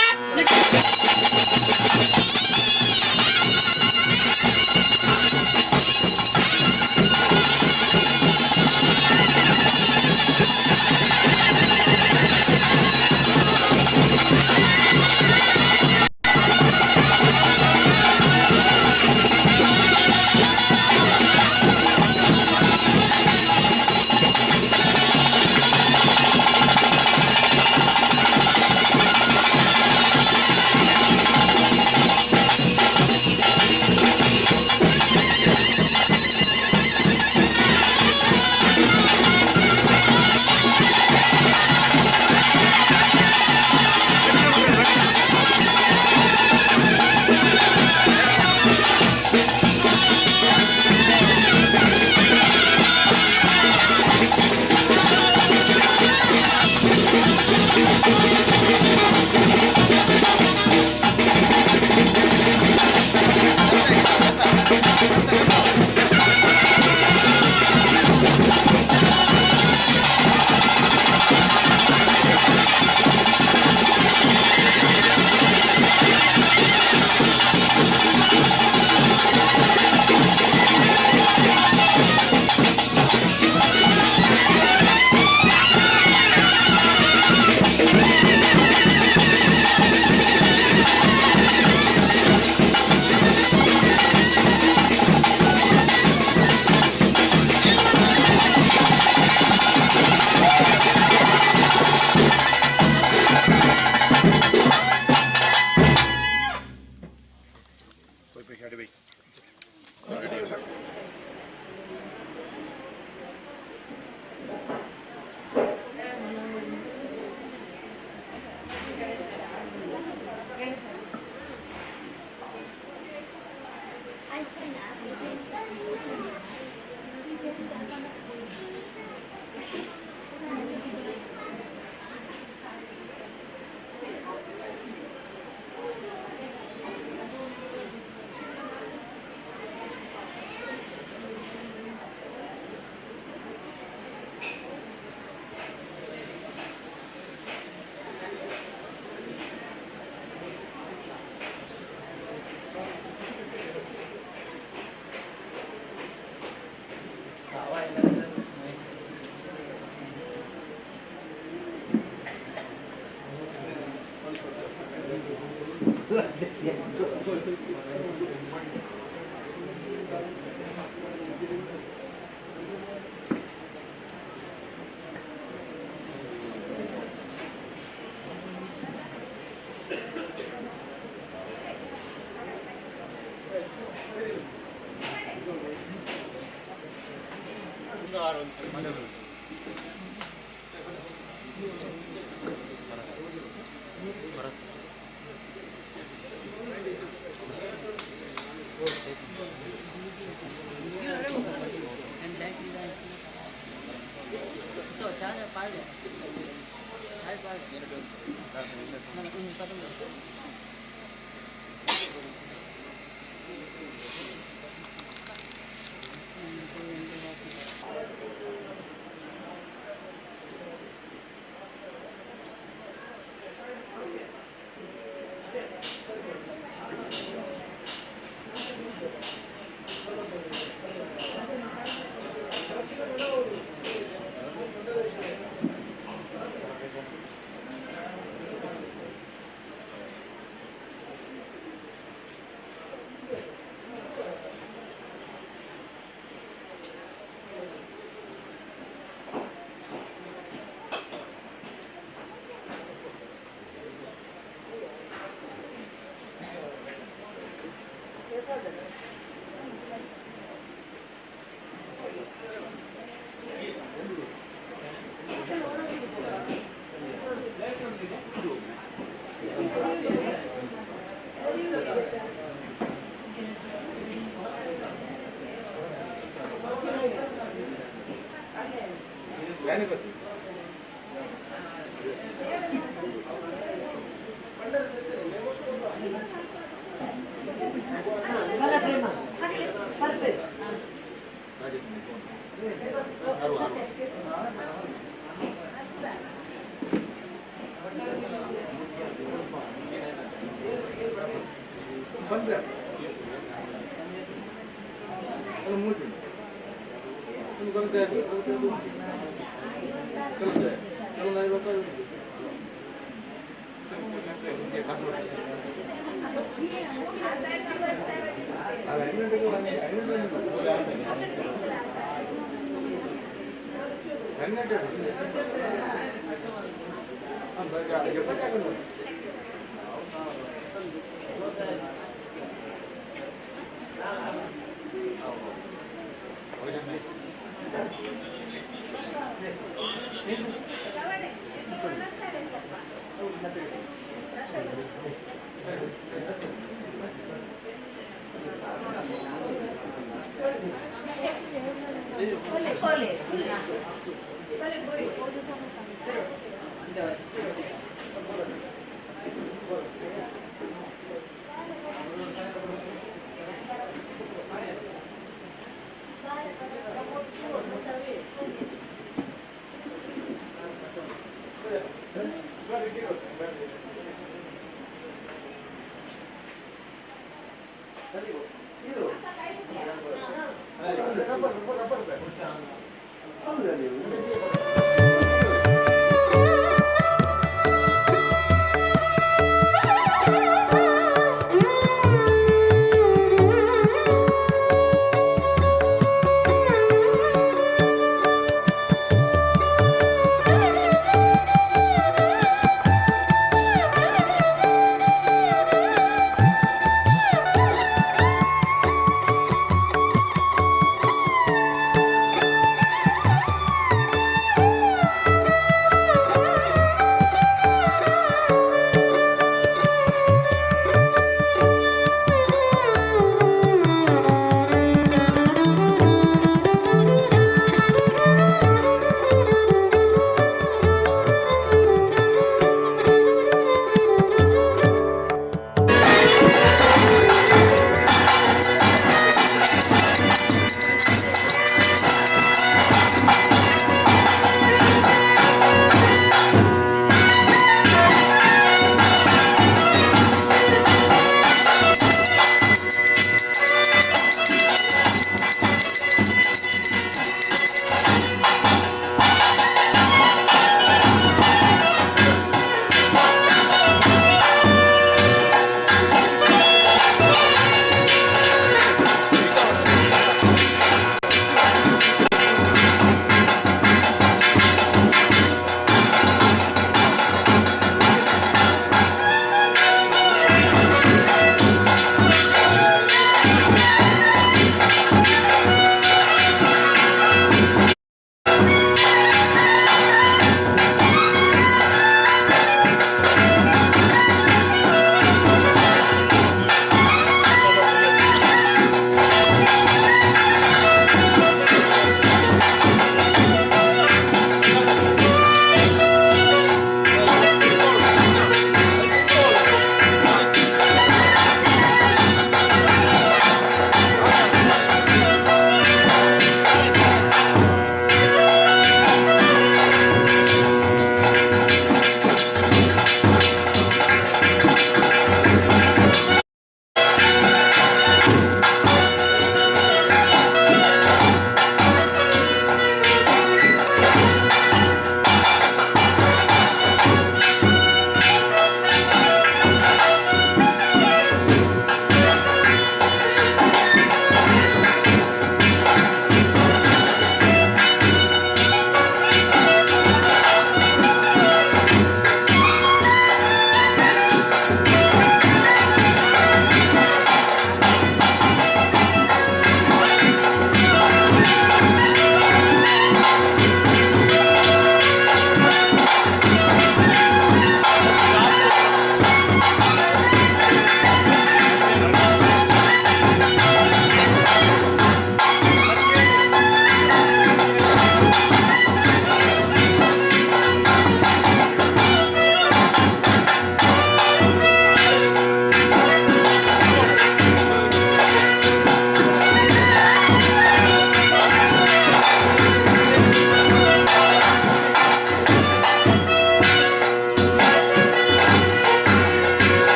Thank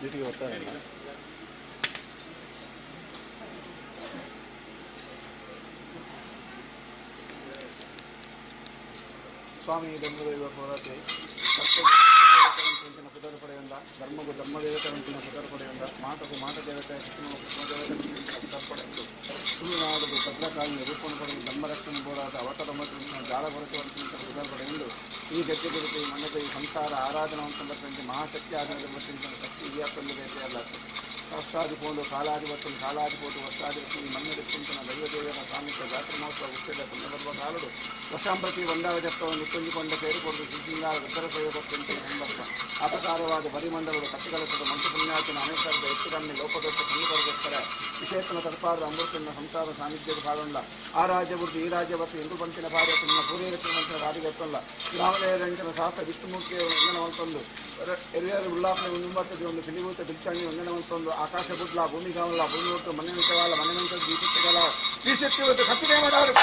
ಚೀಟಿಗೆ ಬರ್ತಾರೆ. ಸ್ವಾಮಿ ಧರ್ಮದೈವ ಹೋರಾಟಿ ಪುದರು ಪಡೆಯುವಂದ ಧರ್ಮಗೂ ಧರ್ಮದೇವತೆ ಪುದರು ಪಡೆಯುವಂದ ಮಾತಗೂ ಮಾತ ದೇವತೆ ಕುಟುಂಬ ದೇವತೆ ಪುದರು ಪಡೆಯುವುದು ತುಳುನಾಡು ಭದ್ರಕಾಳಿಯ ರೂಪವನ್ನು ಪಡೆದು ಧರ್ಮರಕ್ಷಣೆ ಬೋರಾದ ಅವತಾರ ಮತ್ತು ಜಾಲ ಕೊರತೆ ಪುದರು ಪಡೆಯುವುದು ಈ ಗದ್ದೆ ಗುರುತು ಈ ಮಣ್ಣದ ಈ ಸಂಸಾರ ಆರಾಧನವನ್ನು ಸಂಬಂಧಿಸಿದಂತೆ ಮಹಾಶಕ್ತಿ ಆಧಾರದ ಶಕ್ತಿ ಇಯಾಪಂದು ಬೇಟೆಯಲ್ಲ ಶಾಸ್ತ್ರಾದಿಪೋಲು ಕಾಲಾಧಿಪತ್ತು ಕಾಲಾಧಿಪೋತು ವರ್ಷಾಧಿಪತಿ ಈ ಮಣ್ಣೆಡುತ್ತಂತನ ದೈವದೇವರ ಸಾಮೀಪ್ಯ ಜಾತ್ರೆ ಮಹೋತ್ಸವ ಹುಟ್ಟಿದ ಪುಣ್ಯಬರುವ ಕಾಲುಡು ವರ್ಷಾಂಪ್ರತಿ ಒಂದಾವ ಜಪ್ಪವನ್ನು ಇತ್ತೊಂಜಿಕೊಂಡ ಸೇರಿಕೊಂಡು ಶ್ರೀಸಿಂಗಾರ ಗದ್ದರ ಪ್ರಯೋಗಕ್ಕಂತ ಸಂದರ್ಭ ಅಪಕಾರವಾದ ಪರಿಮಂಡಲದ ಕಟ್ಟುಕಲಸದ ಮಂತ್ರಪುಣ್ಯಾತನ ಅನೇಕರದ ಹೆಚ್ಚು ಕಮ್ಮಿ ಲೋಪದೋಷ ಕಂಡುಬರಗೋಸ್ಕರ ವಿಶೇಷನ ತಡಪಾರದ ಅಮೃತನ ಸಂಸಾರ ಸಾನ್ನಿಧ್ಯದ ಪಾಡೊಂಡ ಆ ರಾಜ್ಯ ಬುದ್ಧಿ ಈ ರಾಜ್ಯ ಬತ್ತು ಎಂದು ಬಂತಿನ ಭಾರ್ಯ ತನ್ನ ಪೂರ್ವ ರಾಡಿಗೆತ್ತಲ್ಲ ಗ್ರಾಮದೇವರಂಕನ ಶಾಸ್ತ್ರ ವಿಷ್ಣುಮೂರ್ತಿಯ ವಂದನವಂತೊಂದು ಎರಿಯರು ಉಲ್ಲಾಪನೆ ಒಂದು ಒಂದು ಪಿಲಿಭೂತ ಬಿಲ್ಚಣ್ಣಿ ವಂದನವಂತೊಂದು ಆಕಾಶ ಬುಡ್ಲ ಭೂಮಿಗಾವಲ್ಲ ಭೂಮಿ ಒಟ್ಟು ಮನೆ ನಿಂತವಾಲ ಮನೆ ನಿಂತ ದೀಪಿತ್ತಗಲ ಈ ಶಕ್ತಿ ಹೊತ್ತು ಕತ್ತಿಗೆ ಮಾಡಾರು.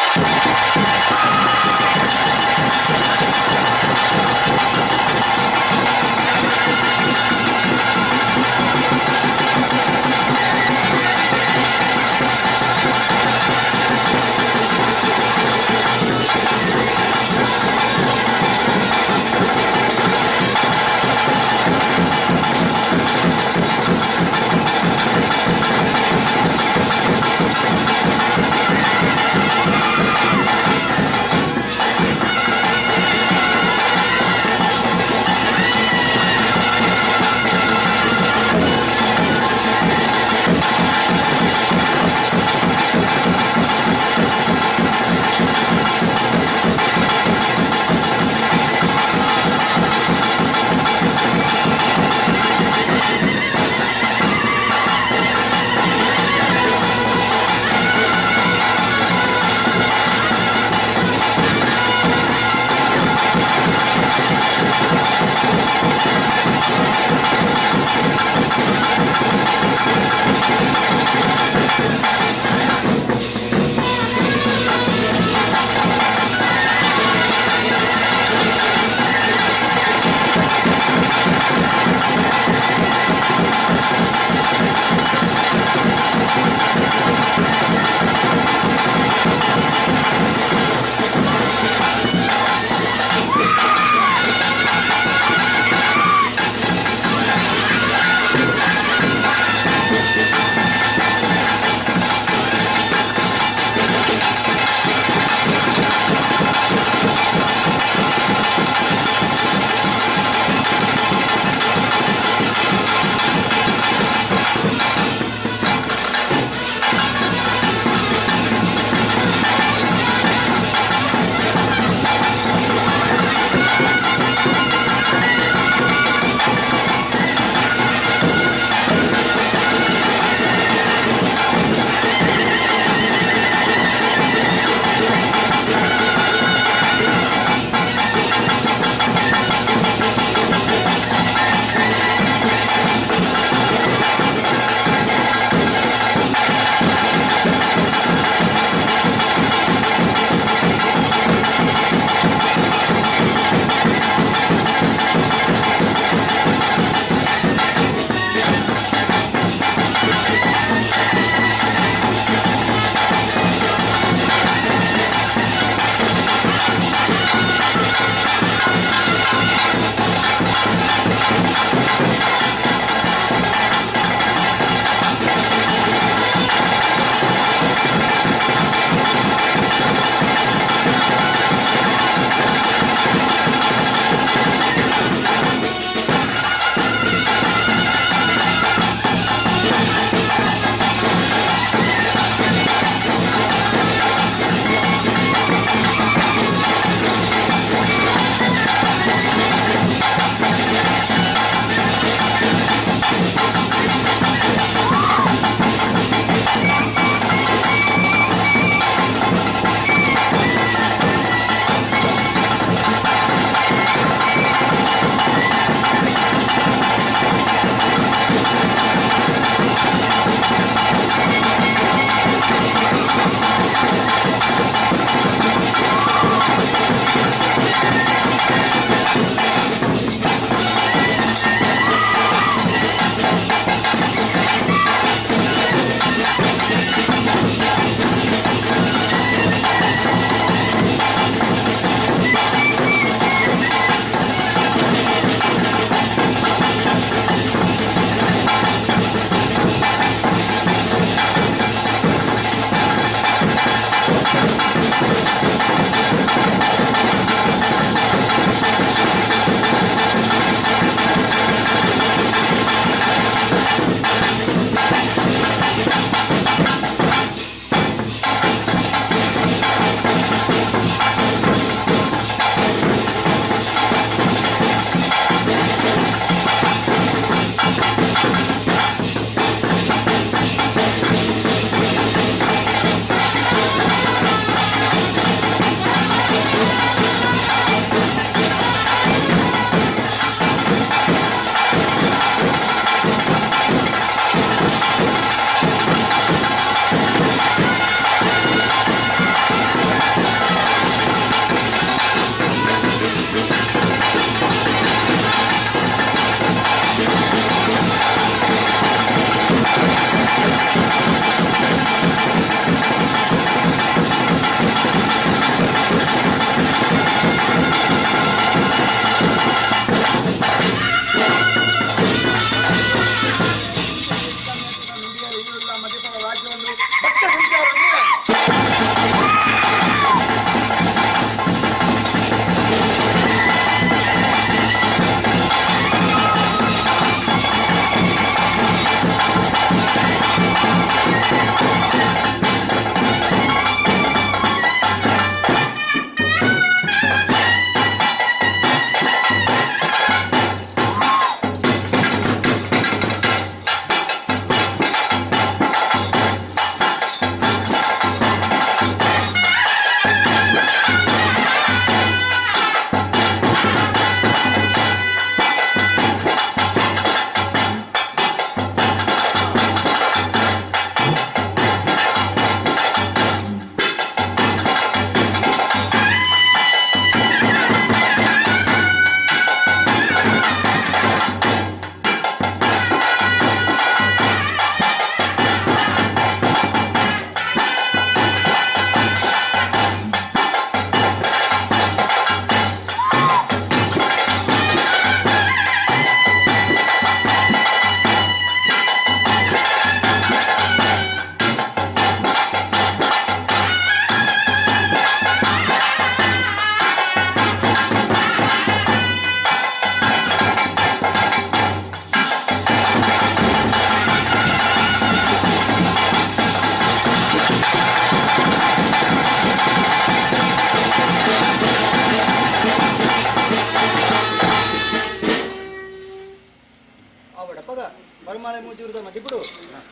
ಪರಮಾಳೆ ಮೂಜೂರದ ಮದಿಪುಡು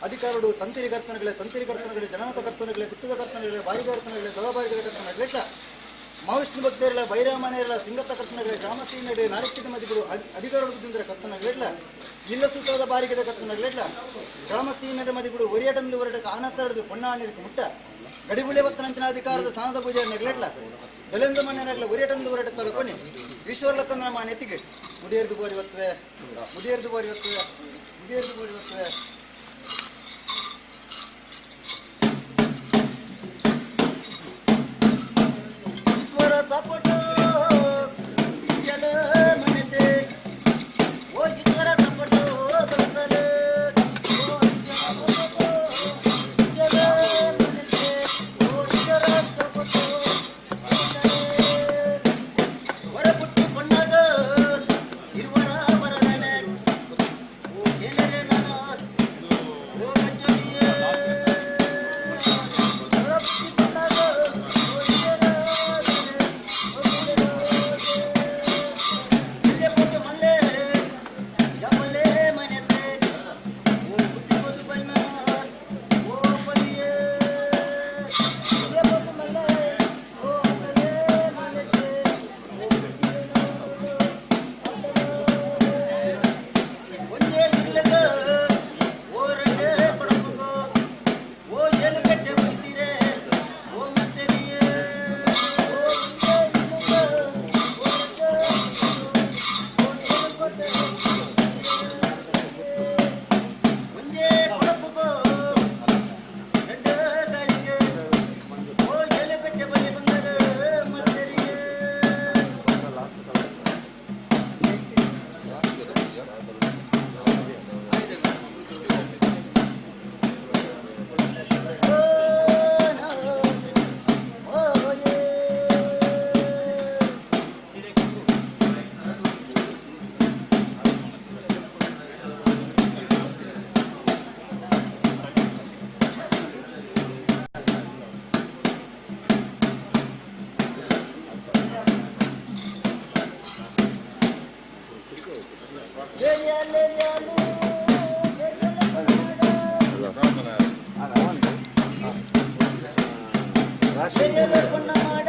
ಅಧಿಕಾರಡು ತಂತಿರಿ ಕರ್ತನಗಳೇ ತಂತಿರಿ ಕರ್ತನಗಳೇ ಜನನದ ಕರ್ತನಗಳೇ ಗುತ್ತದ ಕರ್ತನಗಳೇ ಬಾರಿಗಾರ್ತನಗಳೇ ದೊಳಬಾರಿಗದ ಕರ್ತನಗಳೇ ಮಹಾವಿಷ್ಣು ಭಕ್ತರಲ್ಲ ಬೈರಾಮನೆಯರಲ್ಲ ಸಿಂಗತ್ತ ಕರ್ತನಗಳೇ ಗ್ರಾಮಸೀನಡೆ ನಾರಕ್ಕಿದ ಮದಿಪುಡು ಅಧಿಕಾರಡು ದಿಂದ್ರ ಕರ್ತನಗಳಿಲ್ಲ ಇಲ್ಲ ಸೂತ್ರದ ಬಾರಿಗದ ಕರ್ತನಗಳಿಲ್ಲ ಗ್ರಾಮಸೀಮೆದ ಮದಿಪುಡು ಒರಿಯಟಂದು ಹೊರಟಕ ಆನತ್ತರದು ಪೊನ್ನಾಣಿರ್ಕ ಮುಟ್ಟ ಗಡಿಬುಳಿ ಬತ್ತನಂಚಿನ ಅಧಿಕಾರದ ಸ್ಥಾನದ ಪೂಜೆ ನೆಗ್ಲೆಟ್ಲ ದಲೆಂದು ಮನೆಯರಲ್ಲ ಒರಿಯಟಂದು ಹೊರಟ ತಲುಕೊನಿ ಈಶ್ವರ ನಮ್ಮ ನೆತ್ತಿಗೆ ಮುಡಿಯರ್ದು ಬೋರಿ ಒತ್ತುವೆ ಮುಡಿಯರ್ದು ಬೋರಿ ಒತ್ತುವೆ ಮುಡಿಯರ್ದು ಬೋರಿ ಒತ್ತುವೆ. ಈಶ್ವರ ಸಪೋಟ ಜಲ ಮನೆತೆ ಓ ಈಶ್ವರ ಸಪೋಟ ಬರ್ತಲೆ ಓ ಈಶ್ವರ ಸಪೋಟ ಜಲ ಮನೆತೆ ಓ ಈಶ್ವರ ಸಪೋಟ ಹೊರಪುಟ್ಟಿ ಪೊಣ್ಣಗ ಇರುವರ ವರದನೆ ಓ ಕೇನರೆ ನನ ಓ ಕಚ್ಚಡಿಯೇ ಹೊರಪುಟ್ಟಿ ಪೊಣ್ಣಗ ಓ ಈಶ್ವರ ಇಲ್ಲೇ ಪೋತು ಮಲ್ಲೆ ಜಪಲೆ ಮನೆತೆ ಓ ಬುದ್ಧಿ ಪೋತು ಬಲ್ಮ ಓ ಪರಿಯೇ ಇಲ್ಲೇ ಪೋತು ಮಲ್ಲೆ ಓ ಅಗಲೇ ಮನೆತೆ ಓ ಬುದ್ಧಿ ಒಂದೇ ಇರ್ಲಗ ಓ ರಂಡೆ ಕೊಡಪುಗೋ ಓ ಏಳು ಪೆಟ್ಟೆ ಮುಗಿಸಿರೆ ಓ ಮರ್ತರಿಯೇ ಓ ಒಂದೇ ಇರ್ಲಗ ಓ ರಂಡೆ ಒಂದೇ ಕೊಡಪುಗೋ ரெண்டு காலிಗೆ ಓ ಏಳು ಪೆಟ್ಟೆ ಬಳ್ಳಿ ಬಂಗಾರ ಮರ್ತರಿಯೇ. ಓ ನಾ ಓ ಏ. ಏರಿಯಾಲು ಏರಿಯಾಲು ಪೊನ್ನ ಮಾಡ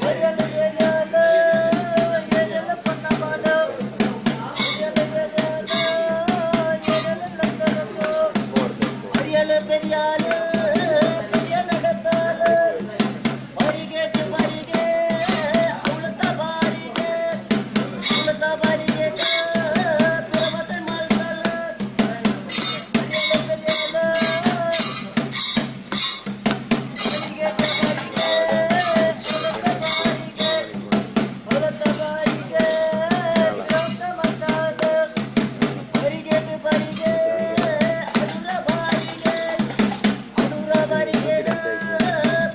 ಏರಿಯಾಲು ಏರಿಯಾಲು ಏರಿಯಾಲು ಪೊನ್ನ ಮಾಡ ಏರಿಯಾಲು ಏರಿಯಾಲು ಏರಿಯಾಲು ನಂದನಕ್ಕೋ ಅರಿಯಲು பெரியாலு பெரிய நடத்தாலு ಬಾರಿಗೇಟ್ ಬಾರಿಗೆ ಅವಳತ ಬಾರಿಗೆ ಅವಳತ ಬಾರಿಗೇಟ ಪಿರಮತೆ ಮಾಡ್ತಾಳ. ಅರಿಯಲು பெரிಯಾಲು ಬಾರಿಗೇಟ ಬಾರಿಗೆ ಅವಳತ ಬಾರಿಗೆ ಅವಳತ ಬಾರಿಗೆ ಪಿರಮತೆ ಮಾಡ್ತಾಳ. ಬಾರಿಗೇಟ್ ಬಾರಿಗೆ ಅಡುರ ಬಾರಿಗೆ ಅಡುರ ಬಾರಿಗೇಡ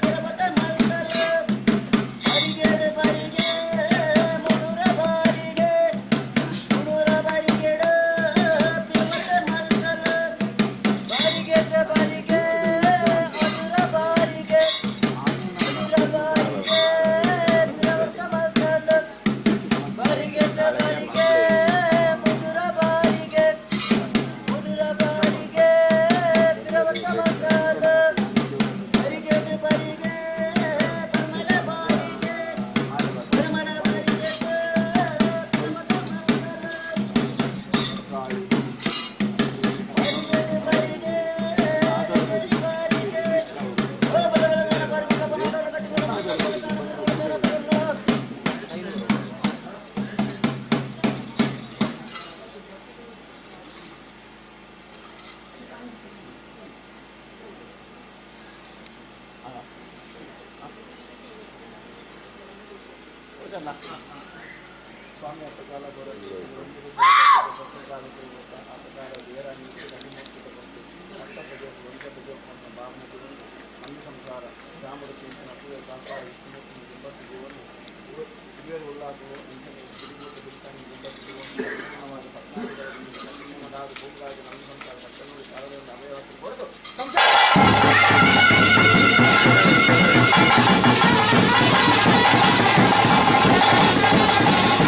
ಪರ್ವತ ಮಲ್ಕಲ ಬಾರಿಗೇಡ ಬಾರಿಗೆ ಮುಡುರ ಬಾರಿಗೆ ಮುಡುರ ಬಾರಿಗೇಡ ಪರ್ವತ ಮಲ್ಕಲ ಬಾರಿಗೇಟ ಬಾರಿಗೆ ಅಡುರ ಬಾರಿಗೆ ಅಡುರ ಬಾರಿಗೆ ಪರ್ವತ ಮಲ್ಕಲ ಬಾರಿಗೇಟ ಬಾರಿಗೆ ಮುಡುರ ಬಾರಿಗೆ ಮುಡುರ ಬಾರಿಗೆ ಪಿರವತ್ತ ಮಕ್ಕಳ ಬರಿಗೇಟು ಬಾರಿಗೆ ಪರ್ಮಲ ಬಾರಿಗೆ ಪರ್ಮಲ ಬಾರಿಗೆ ಪರ್ವತ ಮಕ್ಕಳ ಬರಿಗೇಟು ಬಾರಿಗೆ ಗರಿ ಬಾರಿಗೆ ಓ ಬಲ ಬಲ ಬಲ ಬಲ ಬಲ ಬಲ ಕಟ್ಟಿಕೊಂಡು ಬಲ ಬಲ ಬಲ. ಸ್ವಾಮಿ ಅತ್ತಕಾಲ ಸಂಸಾರ ರಾಮುಡು చింతన ಅಸೂಯ ಕಾಂತಾರ ವಿಷ್ಣುಮೂರ್ತಿని ದಿಂಬತ್ತು ಜೀವನು ಹಿರಿಯರು ಉಳ್ಳಾಗುವ ಅಂಚನೆ ತಿರುಗೂಟ ಬಿಲ್ತಾನಿ ದಿಂಬತ್ತು ಜೀವನು ಸಂಪೂರ್ಣವಾಗಿ ಪದ್ನಾಲ್ಕು ಭೂಮಿಗಾಗಿ ನಮ್ಮ ಸಂಸಾರ ಕಟ್ಟನೂರು ಕಾಲದಿಂದ ಅಭಯವನ್ನು ಕೊಡದು. ಿ.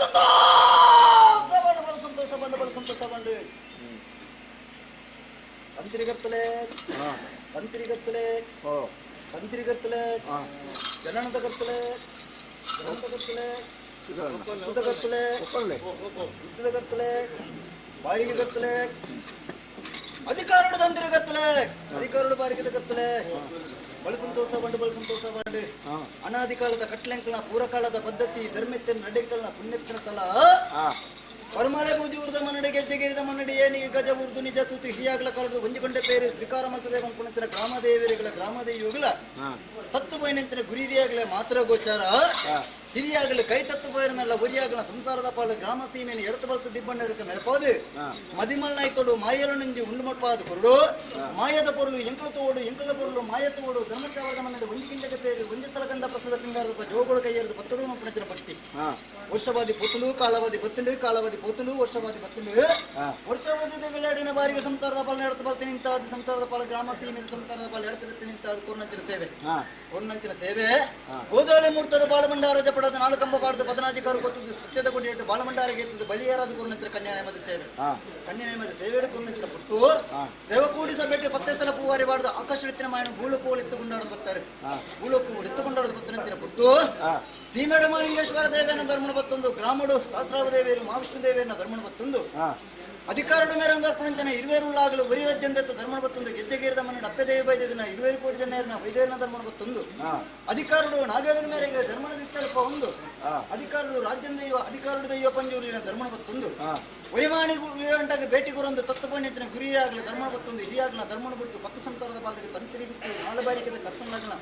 ಸಂತೋಷ ಸಂತೋಷ ಬಂಡು, ಬಲು ಸಂತೋಷ ಬಂಡು. ತಂತ್ರಿಗತ್ತಲೆ, ತಂತ್ರಿಗತ್ತಲೆ, ತಂತ್ರಿಗತ್ತಲೆ, ಜನನದ ಕರ್ತಲೆ, ಜನನದ ಕರ್ತಲೆ, ಉದ್ದದ ಕರ್ತಲೆ, ಉದ್ದದ ಕರ್ತಲೆ, ಬಾರಿಗೆ ಕರ್ತಲೆ, ಅಧಿಕಾರಡು ತಂತ್ರಿ ಕರ್ತಲೆ, ಅಧಿಕಾರಡು ಬಾರಿಗೆದ ಕರ್ತಲೆ. ಬಲು ಸಂತೋಷ ಬಂಡು, ಬಲು ಸಂತೋಷ ಬಂಡು. ಅನಾದಿಕಾಲದ ಕಟ್ಲೆಂಕಲ್ನ ಪೂರಕಾಲದ ಪದ್ಧತಿ ಧರ್ಮೆತ್ತಿನ ನಡೆಕಲ್ನ ಪುಣ್ಯತ್ತಿನ ಸ್ಥಳ ಪರಮಾಳೆ ಪೂಜೆ ಉರ್ದ ಮನ್ನಡಿ ಗೆಜ್ಜೆಗೇರಿದ ಮನ್ನಡಿ ಏನಿಗೆ ಗಜ ಉರ್ದು ನಿಜ ತೂತು ಹಿರಿಯಾಗಲ ಕರಡು ಒಂಜಿಕೊಂಡೆ ಪೇರು ಸ್ವೀಕಾರ ಮಾಡ್ತದೆ ಪುಣತಿನ ಗ್ರಾಮದೇವರಿಗಳ ಗ್ರಾಮದೇವಿಗಳ ತತ್ತು ಪೋಯಿನಂತಿನ ಗುರಿರಿಯಾಗಲೇ ಮಾತ್ರ ಗೋಚಾರ. ಹಿರಿಯಾಗಲು ಕೈ ತತ್ತು ಪೋಯಿರನಲ್ಲ ಒರಿಯಾಗಲ ಸಂಸಾರದ ಪಾಲು ಗ್ರಾಮ ಸೀಮೆಯನ್ನು ಎಡತು ಬಳತು ದಿಬ್ಬಣ್ಣರಿಗೆ ಮೆರಪೋದು ಮದಿಮಲ್ನಾಯ್ತೋಡು ಮಾಯಲು ನಂಜಿ ಉಂಡು ಮಟ್ಪಾದ ಕೊರಡು ಮಾಯದ ಪೊರುಳು ಎಂಕಲ ತೋಡು ಎಂಕಲ ಪೊರುಳು ಮಾಯ ತೋಡು ಧರ್ಮಚಾವರದ ಮನ್ನಡಿ ಒಂಜಿಕಿಂಡದ ಪೇರು ಒಂಜಿ ಸ್ಥಳಗಂಧ ಪ್ರಸಾದ ಪಿಂಗಾರದ ಜೋಗಳು ಕೈಯೇರಿದ ಪತ್ತಡು ಪುಣತಿನ ಭಕ್ತಿ. ವರ್ಷವಾದಿ ಪೊತ್ತುಂಡು ಕಾಲವಾದಿ ಬತ್ತುಂಡು, ಕಾಲವಾದಿ ಪೊತ್ತುಂಡು ವರ್ಷವಾದಿ ಬತ್ತುಂಡು. ವರ್ಷವಾದಿ ವಿಳಾಡಿನ ಬಾರಿಗೆ ಸಂಸಾರದ ಪಾಲ ಎಡತು ಬಲ್ತೆ ನಿಂತಾದ ಸಂಸಾರದ ಪಾಲ ಗ್ರಾಮ ಸೀಮೆ ಸಂಸಾರದ ಪಾಲ ಎಡತು ಬಿತ್ತು ನಿಂತಾದ ಕೊರ್ನಂಚಿನ ಸೇವೆ, ಕೊರ್ನಂಚಿನ ಸೇವೆ. ಗೋದಾಳಿ ಮೂರ್ತರು ಬಾಲಭಂಡಾರ ಜಪಡದ ನಾಲ್ಕು ಕಂಬ ಪಾಡ್ದು ಪದನಾಧಿಕಾರು ಗೊತ್ತದು ಸತ್ಯದ ಕೊಡಿಯಟ್ಟು ಬಾಲಭಂಡಾರಿಗೆ ಎತ್ತದು ಬಲಿಯಾರಾದ ಕೊರ್ನಂಚಿನ ಕನ್ಯಾಯಮದ ಸೇವೆ, ಕನ್ಯಾಯಮದ ಸೇವೆ ಕೊರ್ನಂಚಿನ ಪುಟ್ಟು. ದೇವಕೂಡಿ ಸಭೆಗೆ ಪತ್ತೆ ಸಲ ಪೂವಾರಿ ಬಾಡ್ದು ಆಕಾಶ ಮಾಯನ ಭೂಲೋಕ ಎತ್ತುಕೊಂಡಾಡದು ಬರ್ತಾರೆ, ಭೂಲೋಕ ಎತ್ತುಕೊಂಡಾಡದು ಬತ್ತನಂಚಿನ ಪುಟ್ಟು. ಸೀಮೆಡು ಮಾಲಿಂಗೇಶ್ವರ ದೇವೇನ ಧರ್ಮಣ ಬತ್ತೊಂದು ಗ್ರಾಮಡು ಸಹಸ್ರಾವ ದೇವೇರು ಮಹಾವಿಷ್ಣು ದೇವೇನ ಧರ್ಮಣ ಬತ್ತೊಂದು ಅಧಿಕಾರಡು ಮೇರೆ ಒಂದು ಅರ್ಪಣಂತನ ಇರುವೇರು ಉಳ್ಳಾಗಲು ಒರಿ ರಾಜ್ಯಂದತ್ತ ಧರ್ಮಣ ಬತ್ತೊಂದು ಗೆಜ್ಜೆಗೇರಿದ ಮನೆ ಅಪ್ಪೆ ದೇವಿ ಬೈದಿನ ಇರುವೇರು ಕೋಟಿ ಜನರನ್ನ ವೈದ್ಯರನ ಧರ್ಮಣ ಬತ್ತೊಂದು ಅಧಿಕಾರಡು ನಾಗವೇನ ಮೇರೆಗೆ ಧರ್ಮಣದ ವಿಕಲ್ಪ ಒಂದು ಅಧಿಕಾರಡು ರಾಜ್ಯಂದೈವ ಅಧಿಕಾರಡು ದೈವ ಪಂಜೂರಿನ ಧರ್ಮಣ ಬತ್ತೊಂದು ಒರಿಮಾಣಿ ಗಂಟಾಗ ಭೇಟಿ ಗುರೊಂದು ತತ್ವಪಣ್ಯತಿನ ಗುರಿಯಾಗಲಿ ಧರ್ಮಣ ಬತ್ತೊಂದು ಹಿರಿಯಾಗಲ ಧರ್ಮಣ ಬಿಡ್ತು ಪತ್ತು ಸಂಸಾರದ ಪಾಲಕ್ಕೆ ತಂತ್ರಿ ಗುತ್ತು ನಾಳು ಬಾರಿಕೆದ ಕರ್ತನಾಗಲ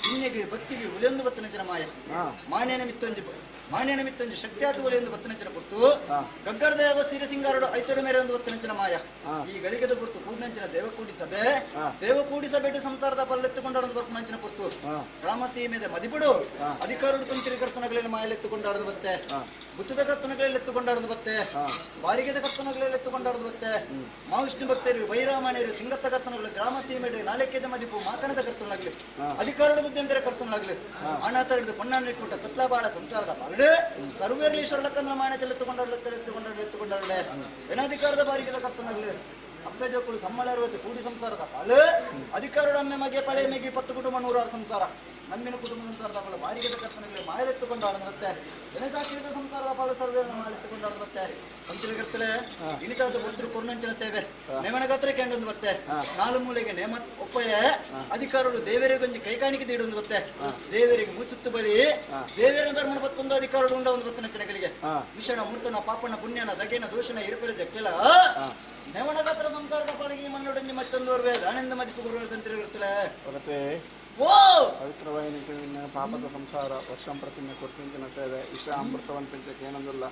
ಪುಣ್ಯಗೆ ಭಕ್ತಿಗೆ ಒಲೆಯೊಂದು ಬತ್ತನಂಚಿನ ಮಾಯ ಮಾನ್ಯನ ಮಿತ್ತೊಂಜಿ ಮಾನ್ಯನ ಮಿತ್ತೊಂಜಿ ಶಕ್ತಿಯಾತು ಒಲೆಯೊಂದು ಬತ್ತನಂಚಿನ ಪುರ್ತು ಗಗ್ಗರದೇವ ಸಿರಸಿಂಗಾರಡು ಐತಡು ಮೇರೆ ಒಂದು ಬತ್ತನಂಚಿನ ಮಾಯ. ಈ ಗಳಿಗೆದ ಪುರ್ತು ಕೂಡ್ನಂಚಿನ ದೇವಕೂಡಿ ಸಭೆ, ದೇವಕೂಡಿ ಸಭೆ ಸಂಸಾರದ ಪಲ್ಲೆತ್ತುಕೊಂಡಾಡದು ಬರ್ಪುನಂಚಿನ ಪುರ್ತು ಗ್ರಾಮ ಸೀಮೆದ ಮದಿಪುಡು ಅಧಿಕಾರಡು ತಂತ್ರಿ ಕರ್ತನಗಳಲ್ಲಿ ಮಾಯಲೆತ್ತುಕೊಂಡಾಡದು ಬತ್ತೆ, ಗುತ್ತದ ಕರ್ತನಗಳಲ್ಲಿ ಎತ್ತುಕೊಂಡಾಡದು ಬತ್ತೆ, ಬಾರಿಗೆದ ಕರ್ತನಗಳಲ್ಲಿ ಎತ್ತುಕೊಂಡಾಡದು ಬತ್ತೆ. ಮಹಾವಿಷ್ಣು ಭಕ್ತರು ಬೈರಾಮಣಿಯರು ಸಿಂಗತ್ತ ಕರ್ತನಗಳು ಗ್ರಾಮ ಸೀಮೆಡು ನಾಲ್ಕೇದ ಮದಿಪು ಮಾಕಣದ ಕರ್ತನಾಗಲಿ ಅಧಿಕಾರಡು ಬುದ್ಧಿಂತರ ಕರ್ತನಾಗಲಿ ಅನಾಥ ಹಿಡಿದು ಪೊಣ್ಣನ್ನು ಇಟ್ಬಿಟ್ಟ ತೊಟ್ಲ ಬಾಳ ಸಂಸಾರದ ಪಾಲಡು ಸರ್ವೇರ್ಲೀಶ್ವರ ಲಕ್ಕಂದ್ರ ಮಾಣೆ ಎತ್ತುಕೊಂಡಾಡಲು ಎತ್ತುಕೊಂಡಾಡಲು ಎತ್ತುಕೊಂಡಾಡಲೆ ಏನಾಧಿಕಾರದ ಬಾರಿಗೆದ ಕರ್ತನಾಗಲಿ ಅಪ್ಪೆ ಜೋಕುಳು ಸಮ್ಮಳರುವತ್ತೆ ಕೂಡಿ ಸಂಸಾರದ ಪಾಲು ಅಧಿಕಾರಡು ಅಮ್ಮೆ ಮಗೆ ಪಳೆ ಮೆಗಿ 10 ಕುಟುಂಬ 106 ಸಂಸಾರ ನಮ್ಮಿನ ಕುಟುಂಬ ಸಂಸಾರದ ಪಾಲು ಬಾರಿಗೆದ ಕರ್ತನಗಲಿ ಮಾಯಲೆತ್ತುಕೊಂಡಾಡನು ಮತ್ತೆ ಜನಜಾತಿಯ ಸಂಸಾರದ ಪಾಲು ಸರ್ವೇನ ಮಾಯಲೆತ್ತುಕೊಂಡಾಡನು ಮತ್ತೆ ತಂತ್ರಿಗರ್ತಲೆ ಇನಿತಾದ ಪುತ್ರ ಕೊರ್ನಂಚಿನ ಸೇವೆ ನೇಮನಗಾತ್ರ ಕೇಂಡೊಂದು ಮತ್ತೆ ನಾಲು ಮೂಲೆಗೆ ನೇಮ ಒಪ್ಪಯ ಅಧಿಕಾರರು ದೇವರಿಗೊಂಜಿ ಕೈಕಾಣಿಕೆ ನೀಡೊಂದು ಮತ್ತೆ ದೇವರಿಗೆ ಮುಸುತ್ತು ಬಳಿ ದೇವರ ಧರ್ಮನ ಬತ್ತೊಂದು ಅಧಿಕಾರರು ಉಂಡ ಒಂದು ಬತ್ತನಂಚಿನಗಳಿಗೆ ವಿಷಣ ಮೂರ್ತನ ಪಾಪನ ಪುಣ್ಯನ ದಗೇನ ದೋಷನ ಇರುಪೆಲ ಜಕ್ಕೆಲ ನೇಮನಗಾತ್ರ ಸಂಸಾರದ ಪಾಲಿಗೆ ಮಣ್ಣೊಡಂಜಿ ಮತ್ತೊಂದು ವರ್ವೆ ದಾನಂದ ಮದಿಪು ಗುರು ತಂತ್ರಿಗರ್ತಲೆ ಓ ಪವಿತ್ರವಾಯಿನ ಪಾಪದ ಸಂಸಾರ ವರ್ಷಂ ಪ್ರತಿಮೆ ಕೊರ್ಪಿಂಚಿನ ಸೇವೆ ವಿಷ ಅಮೃತವನ್ನು ಪಿಂಚಕ್ಕೆ ಏನಂದಿಲ್ಲ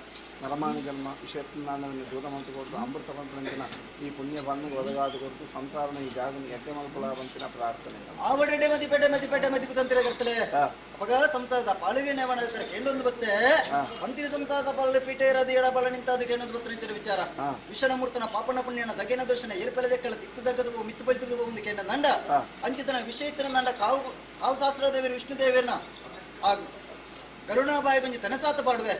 ನರಮಾಣಿ ಜನ್ಮ ವಿಷಯತ್ನಾನವನ್ನು ದೂರ ಮಂತು ಕೊಡ್ತು ಅಮೃತ ಪಂಪಿನ ಈ ಪುಣ್ಯ ಬಂದು ಒದಗಾದು ಕೊಡ್ತು ಸಂಸಾರನ ಈ ಜಾಗನ ಎಡ್ಡೆ ಮಲ್ಪುಲ ಬಂತಿನ ಪ್ರಾರ್ಥನೆ. ಆವಡೆಡೆ ಮದಿಪೇಟೆ ಮದಿಪೇಟೆ ಮದಿಪು ತಂತ್ರಿಗರ್ತಲೆ ಅವಾಗ ಸಂಸಾರದ ಪಾಲಿಗೆ ನೇವಣ ಕೇಂಡೊಂದು ಬತ್ತೆ ಮಂತ್ರಿ ಸಂಸಾರದ ಪಾಲು ಪೀಠ ಇರೋದು ಎಡ ಬಲ ನಿಂತಾದ ಕೇಂಡೊಂದು ಬತ್ತ ನಿಂತಿರೋ ವಿಚಾರ ವಿಷಣ ಮೂರ್ತನ ಪಾಪನ ಪುಣ್ಯನ ದಗೇನ ದೋಷನ ಏರ್ಪೆಲ ಜಕ್ಕಲ ತಿಕ್ತು ದಗ್ಗದ ಮಿತ್ತು ಬಳಿತದ ಒಂದು ಕೇಂಡ ನಂಡ ಅಂಚಿತನ ವಿಷಯತನ ನಂಡ ಕಾವು ಕಾವು ಶಾಸ್ತ್ರ ದೇವರು ವಿಷ್ಣು ದೇವರನ್ನ ಆ ಕರುಣಾಬಾಯಿ ಕೊಂಚ ತನಸಾತ ಪಾಡುವೆ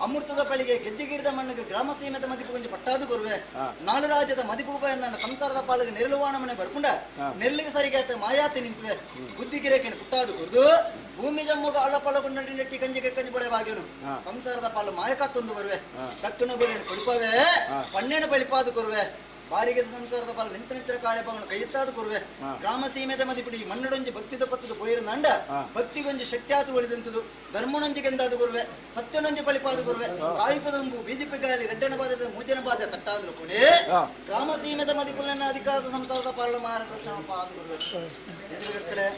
ಅಮೃತದ ಪಳಿಗೆ ಗೆಜ್ಜೆಗಿರಿದ ಮಣ್ಣಿಗೆ ಗ್ರಾಮ ಸೀಮೆದ ಮದಿಪು ಕೊಂಚ ಪಟ್ಟಾದು ಕೊರುವೆ ನಾಲು ರಾಜ್ಯದ ಮದಿಪು ನನ್ನ ಸಂಸಾರದ ಪಾಲಿಗೆ ನೆರಳುವಾಣ ಮನೆ ಬರ್ಪುಂಡ ನೆರಳಿಗೆ ಸರಿಗಾತ ಮಾಯಾತಿ ನಿಂತುವೆ ಬುದ್ಧಿಗಿರೇಕೆಣು ಪುಟ್ಟಾದು ಕೊರ್ದು ಭೂಮಿ ಜಮ್ಮುಗ ಅಳ್ಳ ಪಳ ನಡಿ ನೆಟ್ಟಿ ಕಂಜಿಗೆ ಕಂಜಿ ಬೊಳೆ ಬಾಗೇನು ಸಂಸಾರದ ಪಾಲು ಮಾಯಕಾತ್ತೊಂದು ಬರುವೆ ದಕ್ಕನ ಬಳಿಯನ್ನು ಕೊಡುಪವೆ ಪನ್ನೇಣ ಬಳಿಪಾದು ಕೊರುವೆ ಬಾರಿಗೆ ಸಂಸಾರದ ಪಾಲು ನಿಂತ ನಿಂತರ ಕಾರ್ಯಭಾವನು ಕೈಯೆತ್ತಾದ ಕೊರುವೆ ಗ್ರಾಮ ಸೀಮೆದ ಮದಿಪಿಡಿ ಮಣ್ಣಡೊಂಜಿ ಭಕ್ತಿದ ಪತ್ತದ ಪೋಯಿರ ನಂಡ ಭಕ್ತಿಗೊಂಜಿ ಶಕ್ತಿಯಾತು ಒಳಿದಂತದು ಧರ್ಮನೊಂಜಿ ಗೆಂದಾದು ಗುರುವೆ ಸತ್ಯನೊಂಜಿ ಬಳಿಪಾದು ಗುರುವೆ ಕಾಯಿಪದಂಬು ಬಿಜೆಪಿ ಗಾಳಿ ರೆಡ್ಡನ ಬಾಧೆ ಮೂಜನ ಬಾಧೆ ತಟ್ಟಾದ್ರು ಕೊನೆ ಗ್ರಾಮ ಸೀಮೆದ ಮದಿಪುಲನ್ನ ಅಧಿಕಾರದ ಸಂಸಾರದ ಪಾಲು ಮಾರಕೃಷ್ಣ ಪಾದು ಗುರುವೆ ಎದುರುಗತ್ತಲೆ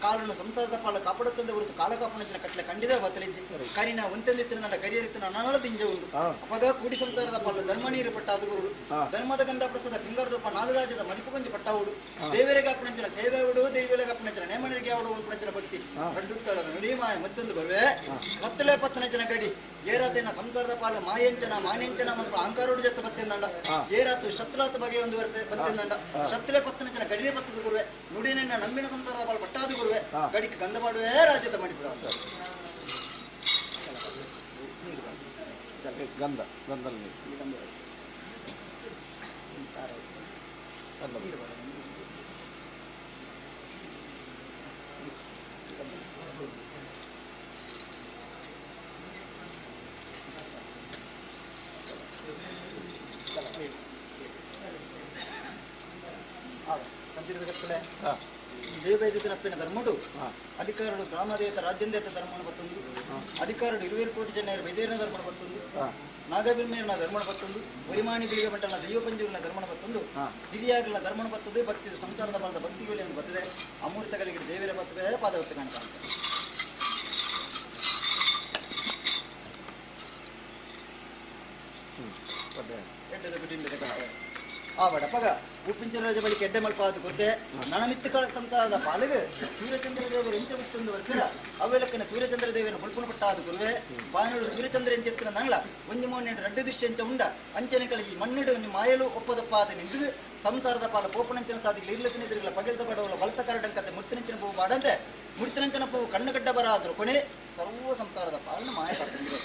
ಕಾಲನ್ನು ಸಂಸಾರದ ಪಾಲು ಕಾಪಾಡುತ್ತಂದೆ ಹೊರತು ಕಾಲ ಕಾಪಣಂಚಿನ ಕಟ್ಲೆ ಕಂಡಿದೆ ಬತ್ತಲಿಜ್ಜಿ ಕರಿನ ಒಂತೆಂದಿತ್ತಿನ ನನ್ನ ಕರಿಯರಿತ್ತಿನ ನನ್ನಳ ದಿಂಜ ಉಂಡು ಅಪಗ ಕೂಡಿ ಸಂಸಾರದ ಪಾಲು ಧರ್ಮ ನೀರು ಪಟ್ಟಾದು ಗುರುಡು ಧರ್ಮದ ಗಂಧ ಪ್ರಸಾದ ಪಿಂಗಾರದೊಪ್ಪ ನಾಲು ರಾಜ್ಯದ ಮದಿಪು ಕೊಂಚ ಪಟ್ಟಾವುಡು ದೇವರಿಗೆ ಅಪ್ಪಣಂಚಿನ ಸೇವೆ ಉಡು ದೇವರಿಗೆ ಅಪ್ಪಣಂಚಿನ ನೇಮನರಿಗೆ ಅವಡು ಉಂಪಣಂಚಿನ ಭಕ್ತಿ ಕಡ್ಡುತ್ತರದ ನುಡಿಮಾಯ ಮತ್ತೊಂದು ಬರುವೆ ಕತ್ತಲೆ ಪತ್ತನಂಚಿನ ಗಡಿ ಏರಾತೇನ ಸಂಸಾರದ ಪಾಲು ಮಾಯಂಚನ ಮಾನೆಂಚನ ಮಲ್ಪ ಅಹಂಕಾರೋಡು ಜತ್ತ ಬತ್ತೆಂದಂಡ ಏರಾತು ಶತ್ರುಲಾತ ಬಗೆ ಒಂದು ಬತ್ತೆಂದಂಡ ಶತ್ರುಲೆ ಪತ್ತನಂಚಿನ ಗಡಿನೇ ಪತ್ತದ ಗುರುವೆ ನುಡಿನ ನಂಬಿನ ಸಂಸಾರದ ಪಾಲು ಪಟ್ಟಾದು ಗುರುವೆ ಗಡಿಗೆ ಗಂಧ ಪಾಡುವೆ ರಾಜ್ಯದ ಮಾಡಿಬಿಡ. ನೀರು. ಗಂಧ ಗಂಧಲ್ಲಿ ಗಂಧ ದೇವೈದ್ಯನಪ್ಪಿನ ಧರ್ಮಡು ಅಧಿಕಾರಡು ಗ್ರಾಮದೇತ ರಾಜ್ಯಂದೇತ ಧರ್ಮಣ ಬತ್ತೊಂದು ಅಧಿಕಾರಡು 20 ಕೋಟಿ ಜನರ ವೈದ್ಯರನ ಧರ್ಮಣ ಬತ್ತೊಂದು ನಾಗಬಿಲ್ಮೇರನ ಧರ್ಮಣ ಬತ್ತೊಂದು ಉರಿಮಾಣಿ ಬಿಳಿಗೆ ಬಂಟನ ದೈವ ಪಂಜೂರಿನ ಧರ್ಮಣ ಬತ್ತೊಂದು ಹಿರಿಯಾಗಲ ಧರ್ಮಣ ಬತ್ತದು ಭಕ್ತಿ ಸಂಸಾರದ ಬಲದ ಭಕ್ತಿಗಳು ಎಂದು ಬತ್ತದೆ ಅಮೃತಗಳಿಗೆ ದೇವರ ಬತ್ತವೆ ಪಾದವತ್ತು ಕಾಣ್ತಾರೆ. ಆ ವಡಪಗ ಉಪ್ಪಿಂಚನ ಬಳಿಕ ಎಡ್ಡೆ ಮಲ್ಪಾದ ಗುರ್ದೆ ನನಮಿತ್ತುಗಳ ಸಂಸಾರದ ಪಾಲಿಗೆ ಸೂರ್ಯಚಂದ್ರ ದೇವರು ಎಂಚ ಮುತ್ತೊಂದು ವರ್ಪಿರ ಅವೆಲಕ್ಕನ ಸೂರ್ಯಚಂದ್ರ ದೇವರ ಬುಲ್ಪುಣ ಪಟ್ಟಾದ ಗುರುವೆ ಬಾನಡು ಸೂರ್ಯಚಂದ್ರ ಎಂಚೆತ್ತಿನ ನಂಗ್ಲ ಒಂಜಿ ಮೋನೆಂಡು ರಡ್ಡು ದೃಷ್ಟಿ ಎಂಚ ಉಂಡ ಅಂಚನೆಗಳ ಈ ಮಣ್ಣಿಡು ಒಂಜಿ ಮಾಯಲು ಒಪ್ಪದಪ್ಪಾದ ನಿಂದು ಸಂಸಾರದ ಪಾಲ ಪೋಪನಂಚಿನ ಸಾದಿಗಳು ಇರ್ಲತ್ತಿನ ಪಗೆಲ್ದ ಬಡವಲ ಬಲತ ಕರಡಂಕತೆ ಮುರ್ತಿನಂಚಿನ ಪೂವು ಬಾಡಂತೆ ಮುರ್ತಿನಂಚಿನ ಪೂವು ಕಣ್ಣುಗಡ್ಡ ಬರಾದ್ರು ಕೊನೆ ಸರ್ವ ಸಂಸಾರದ ಪಾಲನ ಮಾಯ ತಂದಿರೋ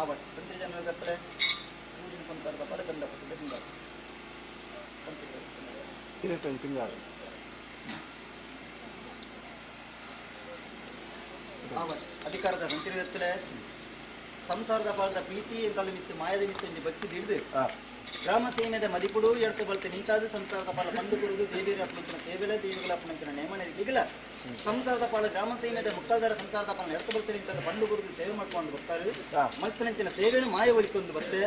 ಆವಟ್ ತಂತ್ರಿ ಜನರ ಗತ್ತಲೆ ಊರಿನ ಸಂಸಾರದ ಪಾಲ ಗಂಧ ಪ್ರಸಿದ್ಧ ಪಿಂಗಾರ ಅಧಿಕಾರದ ತಂತ್ರಿಗತ್ತಲೆ ಸಂಸಾರದ ಪಾಲದ ಪ್ರೀತಿ ಎಂಕಳು ಮಿತ್ತು ಮಾಯದ ಮಿತ್ತು ಒಂಜಿ ಭಕ್ತಿ ದಿಡ್ದು ಗ್ರಾಮ ಸೇಮೆದ ಮದಿಪುಡು ಎಡ್ತು ಬಲ್ತೆ ನಿಂತಾದ ಸಂಸಾರದ ಪಾಲ ಪಂಡು ಕುರುದು ದೇವಿಯರ ಅಪ್ಪಣಂಚಿನ ಸೇವೆಲ ದೇವಿಗಳ ಅಪ್ಪಣಂಚಿನ ನೇಮನರಿಕೆಗಳ ಸಂಸಾರದ ಪಾಲ ಗ್ರಾಮ ಸೇಮೆದ ಮುಕ್ಕಲ್ದಾರ ಸಂಸಾರದ ಪಾಲ ಎಡ್ತು ಬಲ್ತೆ ನಿಂತಾದ ಪಂಡು ಕುರುದು ಸೇವೆ ಮಾಡ್ಕೊಂಡು ಬರ್ತಾರೆ ಮಲ್ತನಂಚಿನ ಸೇವೆನು ಮಾಯ ಒಲಿಕೊಂದು ಬತ್ತೆ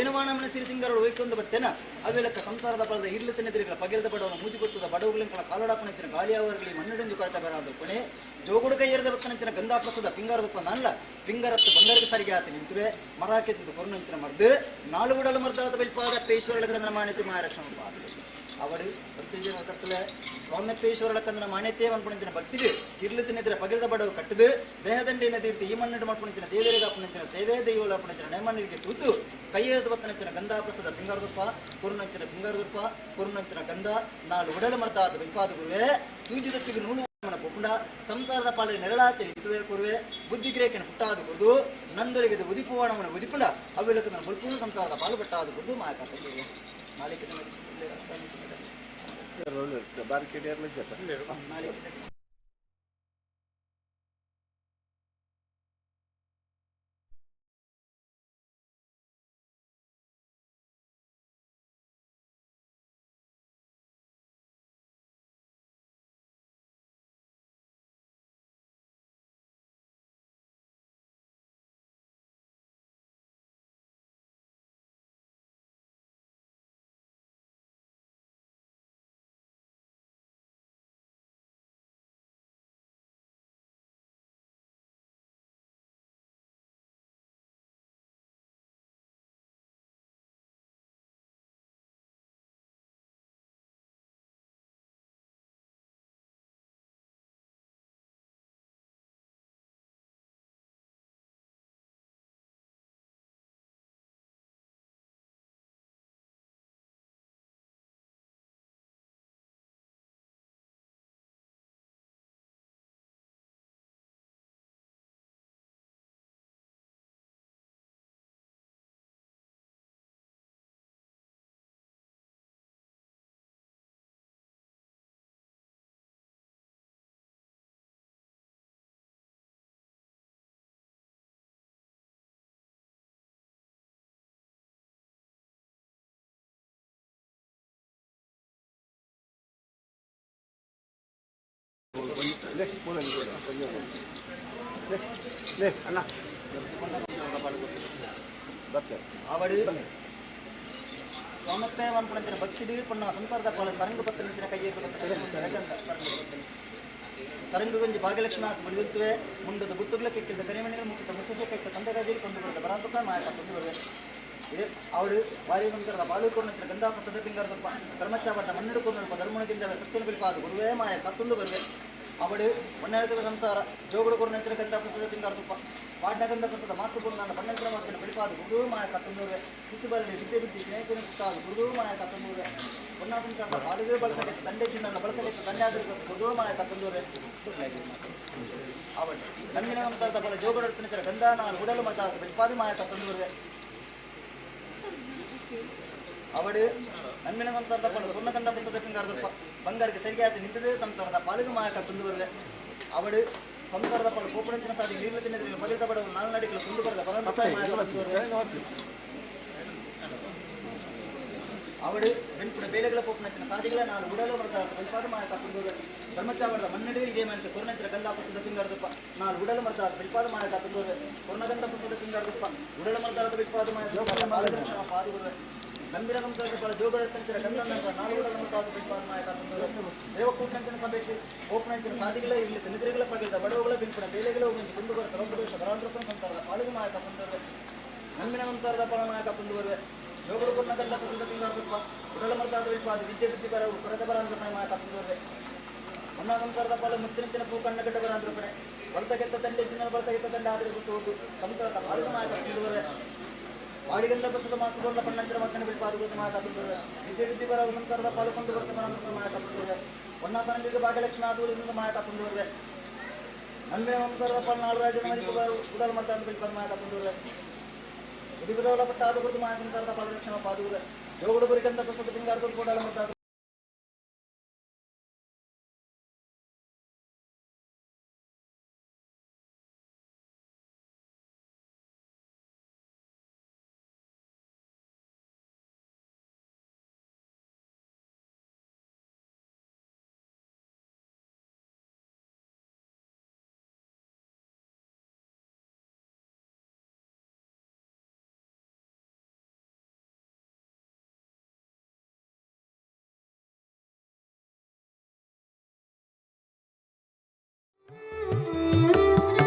ಏನುವಾಣಮನ ಸಿರಿಸಿಂಗರಳು ಒಯ್ಕೊಂಡು ಬತ್ತೇನ ಅವೇಳಕ್ಕ ಸಂಸಾರದ ಪಾಲದ ಇರ್ಲು ತಿನ್ನೆದುರುಗಳ ಪಗೆಲ್ದ ಬಡವನ ಮೂಜಿಗೊತ್ತದ ಬಡವುಗಳಿಂಕಳ ಕಾಲೋಡಾಪಣಂಚಿನ ಗಾಳಿಯವರ್ಗಳಿ ಮಣ್ಣುಡಂಜು ಕಾಯ್ತಾ ಬರಾದ ಕೊನೆ ಜೋಗುಡು ಕೈಯರದ ಬತ್ತನಂಚಿನ ಗಂಧಾಪ್ರಸದ ಪಿಂಗಾರದಪ್ಪ ನಲ್ಲ ಪಿಂಗಾರತ್ತು ಬಂಗಾರಕ್ಕೆ ಸರಿಗೆ ಆತ ನಿಂತುವೆ ಮರಾಕೆತ್ತಿದ್ದು ಕೊರುನಂಚಿನ ಮರ್ದು ನಾಳುಗುಡಲು ಮರ್ದಾದ ಬೆಲ್ಪಾದ ಪೇಶ್ವರಳ ಕಂದನ ಮಾನ್ಯತೆ ಮಹಾರಕ್ಷಣ ಪಾದ ಅವಡು ಕರ್ತಲೆ ಸ್ವಾಮ್ಯಪ್ಪೇಶ್ವರಳ ಕಂದನ ಮಾನ್ಯತೆ ಮನ್ಪುಣಂಚಿನ ಭಕ್ತಿಡು ತಿರ್ಲು ತಿನ್ನಿದ್ರೆ ಪಗೆಲ್ದ ಬಡವು ಕಟ್ಟದು ದೇಹದಂಡಿನ ತೀರ್ತಿ ಈ ಮಣ್ಣಿಡು ಮಲ್ಪುಣಂಚಿನ ದೇವರಿಗೆ ಅಪ್ಪಣಂಚಿನ ಸೇವೆ ದೈವಳ ಅಪ್ಪಣಂಚಿನ ನೇಮನಿಗೆ ತೂತು ಕೈಯದ ಬತ್ತನಂಚಿನ ಗಂಧಾಪ್ರಸದ ಪಿಂಗಾರದುಪ್ಪ ಕುರುನಂಚಿನ ಪಿಂಗಾರದುಪ್ಪ ಕುರುನಂಚಿನ ಗಂಧ ನಾಳು ಉಡಲು ಮರ್ದಾದ ಬೆಲ್ಪಾದ ಗುರುವೆ ಸೂಜಿದೊಟ್ಟಿಗೆ ನೂಲು ಪೊಪುಂಡ ಸಂಸಾರದ ಪಾಲಿಗೆ ನೆರಳಾತಿ ನಿಂತುವೆ ಕುರುವೆ ಬುದ್ಧಿಗ್ರೇಕನ ಪುಟ್ಟಾದ ಕುರುದು ನಂದೊಳಗೆ ಉದಿಪುವಾಣವನ ಉದಿಪುಂಡ ಅವಿಳಕ ನನ್ನ ಬುಲ್ಪು ಸಂಸಾರದ ಪಾಲು ಪಟ್ಟಾದ ಕುರುದು ಮಾಯಕ ನಾಲಿಕೆ ನಾಲಿಕೆ ಅವಡು ಸ್ವಾಮತ್ತೇವನ್ಪುಣಂಚಿನ ಭಕ್ತಿ ಪಣ್ಣ ಸಂಸಾರದ ಪಾಲ ಸರಂಗು ಪತ್ತಲಿಂಚಿನ ಕೈಯೇರ್ದ ಪತ್ತ ಸರಂಗು ಗುಂಜಿ ಭಾಗ್ಯಲಕ್ಷ್ಮಿ ಆತ ಮುಡಿದುತ್ತುವೆ ಮುಂದದ ಬುಟ್ಟುಗಳ ಕೆಕ್ಕಿದ ಕರಿಮಣಿಗಳು ಮುಕ್ತ ಮುತ್ತಸೆ ಕೈತ ಕಂದಗಾಜಿರಿ ಕೊಂದು ಬರದ ಬರಾಂತುಕ ಮಾಯಕ ಸೊಂದು ಬರುವೆ ಅವಳು ವಾರಿ ಸಂಸಾರದ ಬಾಳು ಕೊರ್ನಂಚಿನ ಗಂಧಾಪ ಸದಪಿಂಗಾರದ ಧರ್ಮಚಾವರ್ದ ಮಣ್ಣು ಕೊರ್ನಲ್ಪ ಧರ್ಮಣಗಿಂದವೆ ಸತ್ಯನ ಬಿಲ್ಪಾದ ಗುರುವೇ ಮಾಯ ಕತ್ತೊಂದು ಬರುವೆ. ಅವಳು ಒಣ್ಣೆಳದ ಸಂಸಾರ ಜೋಗುಡು ಕೊರು ನೆಂಚಿನ ಗಂಧ ಪ್ರಸಾದ ಪಿಂಗಾರ ತುಪ್ಪ ಪಾಡ್ನ ಗಂಧ ಪ್ರಸಾದ ಮಾತೃಪೂರ್ಣ ನನ್ನ ಬಣ್ಣಂತರ ಮಾತಿನ ಬೆಳಿಪಾದ ಗುರುದೂ ಮಾಯ ಕತ್ತಂದೂರ್ವೆ ಶಿಶುಬರಲ್ಲಿ ವಿದ್ಯೆ ಬುದ್ಧಿ ಸ್ನೇಹಿತನ ಕುತ್ತಾದ ಗುರುದೂ ಮಾಯ ಕತ್ತಂದೂರ್ವೆ ಒಣ್ಣ ಸಂಸಾರದ ಬಾಳಿಗೆ ಬಳತಕ್ಕೆ ತಂಡೆ ಚಿನ್ನ ಬಳತಕ್ಕೆ ತಂಡೆ ಗುರುದೂ ಮಾಯ ಕತ್ತಂದೂರ್ವೆ ಅವಳು ನಂದಿನ ಸಂಸಾರದ ಬಲ ಜೋಗುಡು ನೆಂಚಿನ ಗಂಧ ನಾನು ಉಡಲು ಮರ್ತಾದ ಬೆಳಿಪಾದ ಮಾಯ ಕತ್ತಂದೂರ್ವೆ ಅವಳು ನನ್ಮಿನ ಸಂಸಾರದ ಪಾಲು ಕುನ್ನಗಂಧ ಪ್ರಸಾದ ಪಿಂಗಾರದಪ್ಪ ಬಂಗಾರಕ್ಕೆ ಸರಿಯಾದ ನಿಂತದೇ ಸಂಸಾರದ ಪಾಲಿಗೆ ಮಾಯ ತಂದು ಬರುವೆ ಅವಳು ಸಂಸಾರದ ಪಾಲು ಕೋಪಣಂಚಿನ ಸಾಧಿ ನೀರಿನ ತಿನ್ನದ್ರಲ್ಲಿ ಮೊದಲ ಬಡವರು ನಾಲ್ಕು ನಡಿಕಲು ಕುಂದು ಬರದ ಅವಳು ಬೆನ್ಪುಡ ಬೇಲೆಗಳ ಪೋಪನಂಚಿನ ಸಾಧಿಗಳ ನಾನು ಉಡಲು ಮರದ ಬೆಲ್ಪಾದ ಮಾಯ ತಂದು ಧರ್ಮಚಾವರದ ಮನ್ನಡೆ ಇದೇ ಮೇಲೆ ಕೊರ್ನಂಚಿನ ಗಂಧ ಪ್ರಸಾದ ಪಿಂಗಾರದಪ್ಪ ನಾನು ಉಡಲು ಮರದ ಬೆಲ್ಪಾದ ಮಾಯ ತಂದು ಕೊರ್ನಗಂಧ ಪ್ರಸಾದ ಪಿಂಗಾರದಪ್ಪ ಉಡಲು ಮರದ ಬೆಲ್ಪಾದ ಮಾಯ ಪಾದರಕ್ಷಣ ಪಾದಗುರುವೆ ನಂಬಿನ ಸಂಸಾರದ ಫಲ ಜೋಗಳ ಸಂಚರ ಗಂಧನ ನಾಲ್ಗುಡಲ ಮತ್ತು ಬೆಲ್ಪಾದ ಮಾಯ ತಂದವರು ದೇವಕೂಟನಂಚಿನ ಸಭೆಯಲ್ಲಿ ಓಪನಂಚಿನ ಸಾಧಿಗಳ ಇಲ್ಲಿ ನಿದ್ರೆಗಳ ಪಗೆದ ಬಡವುಗಳ ಬಿಲ್ಪುಣ ಬೇಲೆಗಳ ಉಂಟು ಕುಂದುಬರ ತರೋಪದೇಶ ಬರಾಂದ್ರಪನ ಸಂಸಾರದ ಪಾಳಿಗೆ ಮಾಯ ತಂದವರು ನಂಬಿನ ಸಂಸಾರದ ಫಲ ಮಾಯ ತಂದು ಜೋಗುಡು ಗುರ್ನಗಲ್ಲ ಪ್ರಸಿದ್ಧ ಪಿಂಗಾರದಪ್ಪ ಉಡಲ ಮರ್ದಾದ ಬೆಲ್ಪಾದ ವಿದ್ಯೆ ಬುದ್ಧಿ ಬರವು ಕೊರತೆ ಬರಾಂದ್ರಪಣೆ ಮಾಯ ತಂದವರು ಒಣ್ಣ ಸಂಸಾರದ ಪಾಲು ಮುತ್ತಿನಂಚಿನ ಪೂ ಕಣ್ಣಗಡ್ಡ ಬರಾಂದ್ರಪಣೆ ಬಳತಗೆತ್ತ ತಂಡೆ ಚಿನ್ನ ಬಳತಗೆತ್ತ ತಂಡೆ ಆದರೆ ಗೊತ್ತು ಸಂಸಾರದ ಪಾಳಿಗೆ ಮಾಯ ತಂದುವರೆ ಬಾಳಿಗಂಧ ಪ್ರಸಾದ ಮಾತುಕೊಂಡ ಪಣ್ಣಂತರ ಮಕ್ಕಳ ಬಿಲ್ಪಾದ ಗೊತ್ತು ಮಾಯ ತಂದೂರ್ವೆ ವಿದ್ಯೆ ವಿದ್ಯೆ ಬರವು ಸಂಸಾರದ ಪಾಲು ಕೊಂದು ಬರ್ತ ಬರಾಂದ್ರಪಣೆ ಮಾಯ ತಂದೂರ್ವೆ ಒಣ್ಣ ತರಂಗಿಗೆ ಭಾಗ್ಯಲಕ್ಷ್ಮಿ ಆದುಗಳಿಂದ ಮಾಯ ತಂದೂರ್ವೆ ನಂಬಿನ ಸಂಸಾರದ ಪಾಲು ನಾಲ್ಕು ರಾಜ್ಯದ ಮದಿಪು ಉಡಲ್ ಮರ್ದಾದ ಬಿಲ್ಪಾದ ಮಾಯ ತಂದೂರ್ವೆ ಉದಿಪದವಳ ಪಟ್ಟ ಆದ ಗುರುತು ಮಾಯ ಸಂಸಾರದ ಪಾಲು ರಕ್ಷಣ ಪಾದೂರ್ವೆ ಜೋಗುಡು ಗುರಿಗಂಧ ಪ್ರಸಾದ ಪಿಂಗಾರದೂರು ಕೂಡ ಮರ್ದಾದ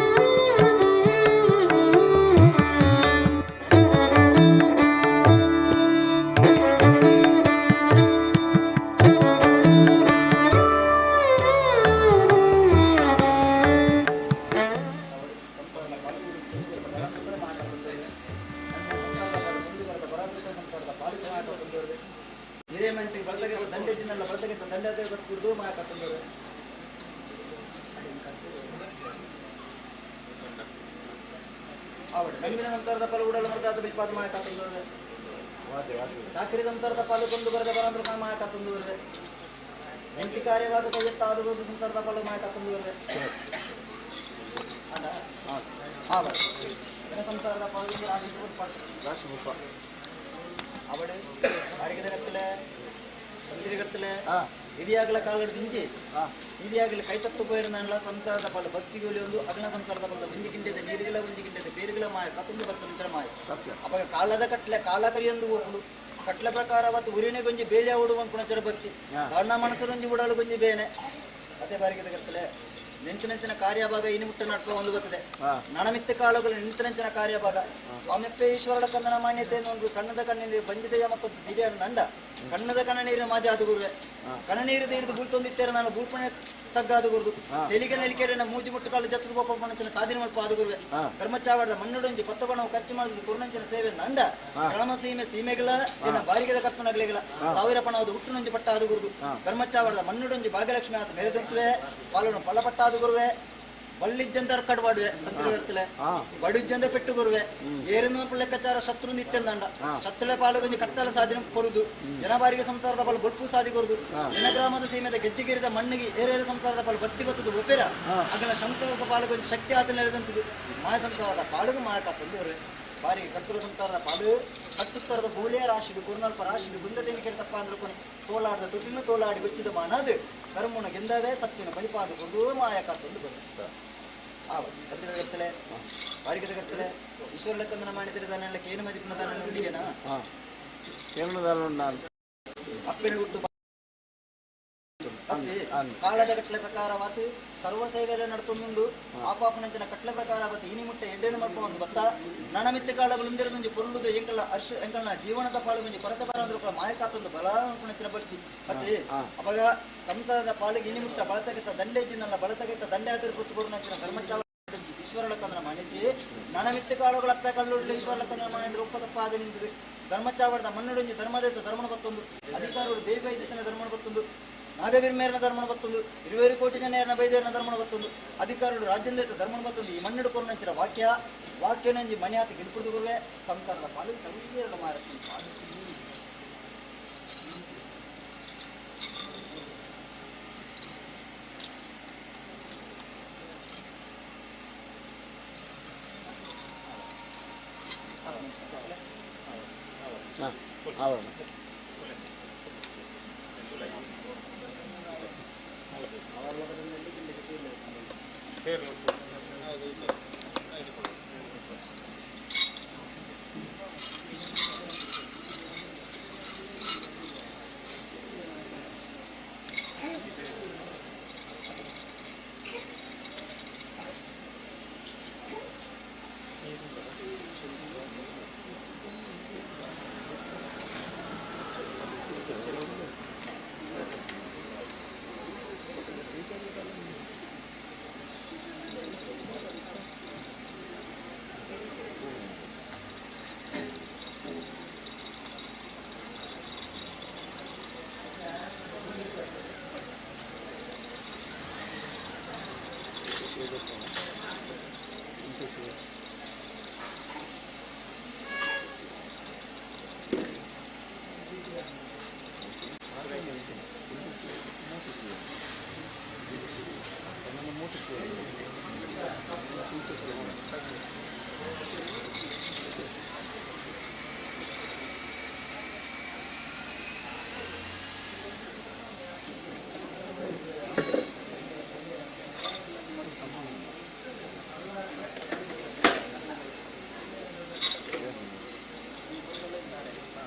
ಚಾಕರಿ ಸಂಸಾರದ ಪಾಲು ಕೊಂಡು ಬರದ ಬರಂದ್ರ ಮಾಯ ತಂದು ಬರುವೆ ಎಂಟಿ ಕಾರ್ಯವಾಗ ಕೈಯತ್ತ ಆದುಗೋದು ಸಂಸಾರದ ಪಾಲು ಮಾಯ ತಂದು ಬರುವೆ ಸಂಸಾರದ ಪಾಲು ಅವಳು ಬಾರಿಗದಗತ್ತಲೆ ತಂದಿರಿಗತ್ತಲೆ ಹಿರಿಯಾಗಲ ಕಾಲಗಡ ಇಂಚಿ ಹಿರಿಯಾಗಲಿ ಕೈ ತತ್ತು ಪೋಯಿರನಲ್ಲ ಸಂಸಾರದ ಪಾಲು ಭಕ್ತಿಗಳು ಒಂದು ಅಗಲ ಸಂಸಾರದ ಪಾಲದ ಒಂಜಿ ಗಿಂಡೆದ ನೀರುಗಳ ಒಂಜಿ ಗಿಂಡೆದ ಬೇರುಗಳ ಮಾಯ ಕತ್ತೊಂದು ಬರ್ತದೆ ಮಾಯ ಅವಾಗ ಕಾಲದ ಕಟ್ಲೆ ಕಾಲ ಕರಿಯೊಂದು ಹೋಗ್ಲು ಕಟ್ಲೆ ಪ್ರಕಾರವತ್ತು ಉರಿಣೆ ಗೊಂಜಿ ಬೇಲೆ ಓಡುವ ಪುಣಚರ ಭಕ್ತಿ ತಣ್ಣ ಮನಸ್ಸರೊಂಜಿ ಉಡಲು ಗೊಂಜಿ ಬೇನೆ ಅದೇ ಬಾರಿಗೆ ತಗರ್ತಲೆ ನೆಂಚಿನೆಂಚಿನ ಕಾರ್ಯಭಾಗ ಇನ್ನು ಮುಟ್ಟ ನಟ್ಟ ಒಂದು ಬರ್ತದೆ ನಣಮಿತ್ತ ಕಾಲುಗಳು ನೆಂಚಿನೆಂಚಿನ ಕಾರ್ಯಭಾಗ ಸ್ವಾಮ್ಯಪ್ಪೆ ಈಶ್ವರಳ ಕಂದನ ಮಾನ್ಯತೆ ಒಂದು ಕಣ್ಣದ ಕಣ್ಣಿನ ಬಂಜಿದೆಯ ಮತ್ತು ದಿಢೀರ್ ನಂಡ ಕಣ್ಣದ ಕಣ್ಣ ನೀರು ಮಾಜ ಅದು ಗುರುವೆ ಕಣ್ಣ ನೀರು ಹಿಡಿದು ಬೂಳ್ತೊಂದಿತ್ತೇರೆ ನಾನು ಬೂಳ್ಪಣೆ ತಗ್ಗಾದು ಗುರುದು ತೆಲಿಗೆ ನಲಿಕೆಡೆ ಮೂಜಿ ಮುಟ್ಟು ಕಾಲು ಜತ್ತದ ಗೋಪಣಂಚಿನ ಸಾಧನೆ ಮಲ್ಪ ಅದು ಗುರುವೆ ಧರ್ಮಚಾವಡದ ಮಣ್ಣುಡೊಂಜಿ ಪತ್ತಬಣವು ಖರ್ಚು ಮಾಡಿದ ಕುರುನಂಚಿನ ಸೇವೆ ನಂಡ ಕ್ರಮ ಸೀಮೆ ಸೀಮೆಗಳ ಏನ ಬಾರಿಗೆದ ಕತ್ತನಗಲಿಗಳ ಸಾವಿರ ಪಣವದು ಹುಟ್ಟುನೊಂಜಿ ಪಟ್ಟ ಅದು ಗುರುದು ಧರ್ಮಚಾವಡದ ಮಣ್ಣುಡೊಂಜಿ ಭಾಗ್ಯಲಕ್ಷ್ಮಿ ಆತ ಮೇರೆದೊಂತುವೆ ಪಾಲನು ಪಳ್ಳಪಟ್ಟ ಅದು ಗುರುವೆ ಬಳ್ಳಿಜ್ಜಂದ ಕಡ್ವಾಡುವೆ ತಂತ್ರಿಗರ್ತಲೆ ಬಡುಜ್ಜಂದ ಪೆಟ್ಟು ಗುರುವೆ ಏರನ್ನು ಲೆಕ್ಕಾಚಾರ ಶತ್ರು ನಿತ್ಯಂದಂಡ ಶತ್ರುಳೆ ಪಾಲುಗೊಂಜಿ ಕಟ್ಟಲ ಸಾಧನೆ ಕೊಡುದು ಜನಬಾರಿಗೆ ಸಂಸಾರದ ಪಾಲು ಬೊಲ್ಪು ಸಾಧಿ ಕೊರುದು ಜನಗ್ರಾಮದ ಸೀಮೆದ ಗೆಜ್ಜೆಗಿರಿದ ಮಣ್ಣಿಗೆ ಏರೇರು ಸಂಸಾರದ ಪಾಲು ಬತ್ತಿ ಬತ್ತದು ಒಪ್ಪೆರ ಅಗಲ ಸಂಸಾರದ ಪಾಲುಗೊಂಜಿ ಶಕ್ತಿ ಆತ ನೆಲೆದಂತದು ಮಾಯ ಸಂಸಾರದ ಪಾಲುಗು ಮಾಯಕ ತಂದೂರು ಬಾರಿಗೆ ಕತ್ತಲ ಸಂಸಾರದ ಪಾಲು ಹತ್ತುತ್ತರದ ಬೋಲಿಯ ರಾಶಿದು ಕುರ್ನಲ್ಪ ರಾಶಿದು ಗುಂದದೇನಿ ಕೆಡತಪ್ಪ ಅಂದ್ರೆ ಕೊನೆ ತೋಲಾಡದ ತೊಟ್ಟಿನ ತೋಲಾಡಿ ಗೊಚ್ಚಿದ ಮಾನದು ಕರ್ಮುಣ ಗೆಂದವೇ ಸತ್ತಿನ ಬಲಿಪಾದ ಕೊಡುದು ಮಾಯಕ ತಂದು ಬರು ಆವ ಬಾರಿಗೆ ತಗರ್ತಲೆ ಈಶ್ವರ ಲೆಕ್ಕಂದನ ಮಾಡಿದರೆ ದಾನೆಲ್ಲ ಕೇನು ಮದಿಪಿನ ದಾನೆಲ್ಲ ಉಂಡಿಗೆನಾ ಅಪ್ಪಿನ ಗುಟ್ಟು ಕಾಲದ ಕಟ್ಲೆ ಪ್ರಕಾರವಾತು ಸರ್ವ ಸೇವೆಲ್ಲ ನಡ್ತೊಂದುಂಡು ಆಪಾಪನಂಚಿನ ಕಟ್ಲೆ ಪ್ರಕಾರವಾತು ಇನಿ ಮುಟ್ಟೆ ಎಡ್ಡೆಣ್ಣು ಮಲ್ಪೊಂದು ಬತ್ತ ನಣಮಿತ್ತ ಕಾಲಗಳು ಪೊರುಳುದು ಎಂಕಲ್ನ ಅರ್ಶ ಎಂಕಲ್ನ ಜೀವನದ ಪಾಳುಗೊಂಜಿ ಕೊರತೆ ಬರಂದ್ರು ಮಾಯಕಾತೊಂದು ಬಲಾಂಶನ ಭಕ್ತಿ ಅತ್ತೆ ಅವಾಗ ಸಂಸಾರದ ಪಾಳಿಗೆ ಇನಿ ಮುಟ್ಟ ಬಳತಗೆತ್ತ ದಂಡೆ ಜಿನ್ನಲ್ಲ ಬಳತಗೆತ್ತ ದಂಡೆ ಆದಿರ ಗೊತ್ತು ಧರ್ಮಚಾವ ಈಶ್ವರಲಕ್ಕಂದ್ರ ಮನೆಗೆ ನಣಮಿತ್ತ ಕಾಳುಗಳ ಅಪ್ಪೆ ಕಲ್ಲುಡ್ಲು ಈಶ್ವರಲಕ್ಕಂದ್ರ ಮನೆ ಉಪ್ಪತಪ್ಪ ಆದ ನಿಂತಿದೆ ಧರ್ಮಚಾವಡದ ಮಣ್ಣುಡೊಂಜಿ ಧರ್ಮದೇತ ಧರ್ಮನ ಬತ್ತೊಂದು ಅಧಿಕಾರುಡು ದೇವ ಐದತನ ಧರ್ಮನ ಬತ್ತೊಂದು ನಾಗವೀರ್ಮೇರನ ಧರ್ಮನ ಬತ್ತೊಂದು 20 ಕೋಟಿ ಜನರ ಬೈದೇರನ ಧರ್ಮನ ಬತ್ತೊಂದು ಅಧಿಕಾರುಡು ರಾಜ್ಯಂದೇತ ಧರ್ಮನ ಬತ್ತೊಂದು ಈ ಮಣ್ಣುಡು ಕೊರನಂಚಿನ ವಾಕ್ಯ ವಾಕ್ಯನಂಜಿ ಮನೆ ಆತ ಗಿಲ್ಪುಡ್ದು ಗುರುವೆ ಸಂಸಾರದ ಪಾಲು ಸಂಕೀರ್ಣ ಮಾರ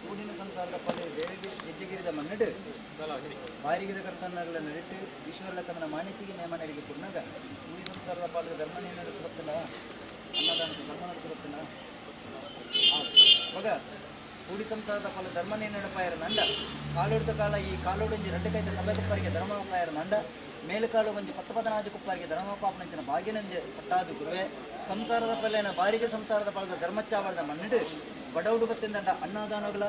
ಕೂಡಿನ ಸಂಸಾರದ ಪದೇ ದೇವಿಗೆ ಹೆಜ್ಜೆಗಿರಿದ ಮನ್ನಡು ಬಾರಿಗಿದ ಕರ್ತನಗಳ ನಡಿಟ್ಟು ಈಶ್ವರಲಕ್ಕಂದನ ಮಾನ್ಯತೆಗೆ ನೇಮನರಿಗೆ ಪುಣ್ಣಗ ಕೂಡಿ ಸಂಸಾರದ ಪಾಲಿಗೆ ಧರ್ಮನೇ ನಡೆಸುತ್ತಿಲ್ಲ ಅನ್ನದಾನದ ಧರ್ಮ ನಡೆಸುತ್ತಿಲ್ಲ ಮಗ ಕೂಡಿ ಸಂಸಾರದ ಪಾಲು ಧರ್ಮನೇ ನಡಪಾಯರ ನಂಡ ಕಾಲೊಡ್ದ ಕಾಲ ಈ ಕಾಲೊಡೊಂಜಿ ರಡ್ಡು ಕೈತ ಸಭೆ ಕುಪ್ಪರಿಗೆ ಧರ್ಮಪಾಯರ ನಂಡ ಮೇಲುಕಾಲು ಒಂಜಿ ಪತ್ತು ಪದನಾಜ ಕುಪ್ಪರಿಗೆ ಧರ್ಮಪಾಪನಂಚಿನ ಭಾಗ್ಯನಂಜೆ ಪಟ್ಟಾದು ಗುರುವೆ ಸಂಸಾರದ ಪಲ್ಲೇನ ಬಾರಿಗೆ ಸಂಸಾರದ ಪಾಲದ ಧರ್ಮಚಾವಳದ ಮಣ್ಣಿಡು ಬಡವುಡು ಬತ್ತಿಂದಂಡ ಅನ್ನದಾನಗಳ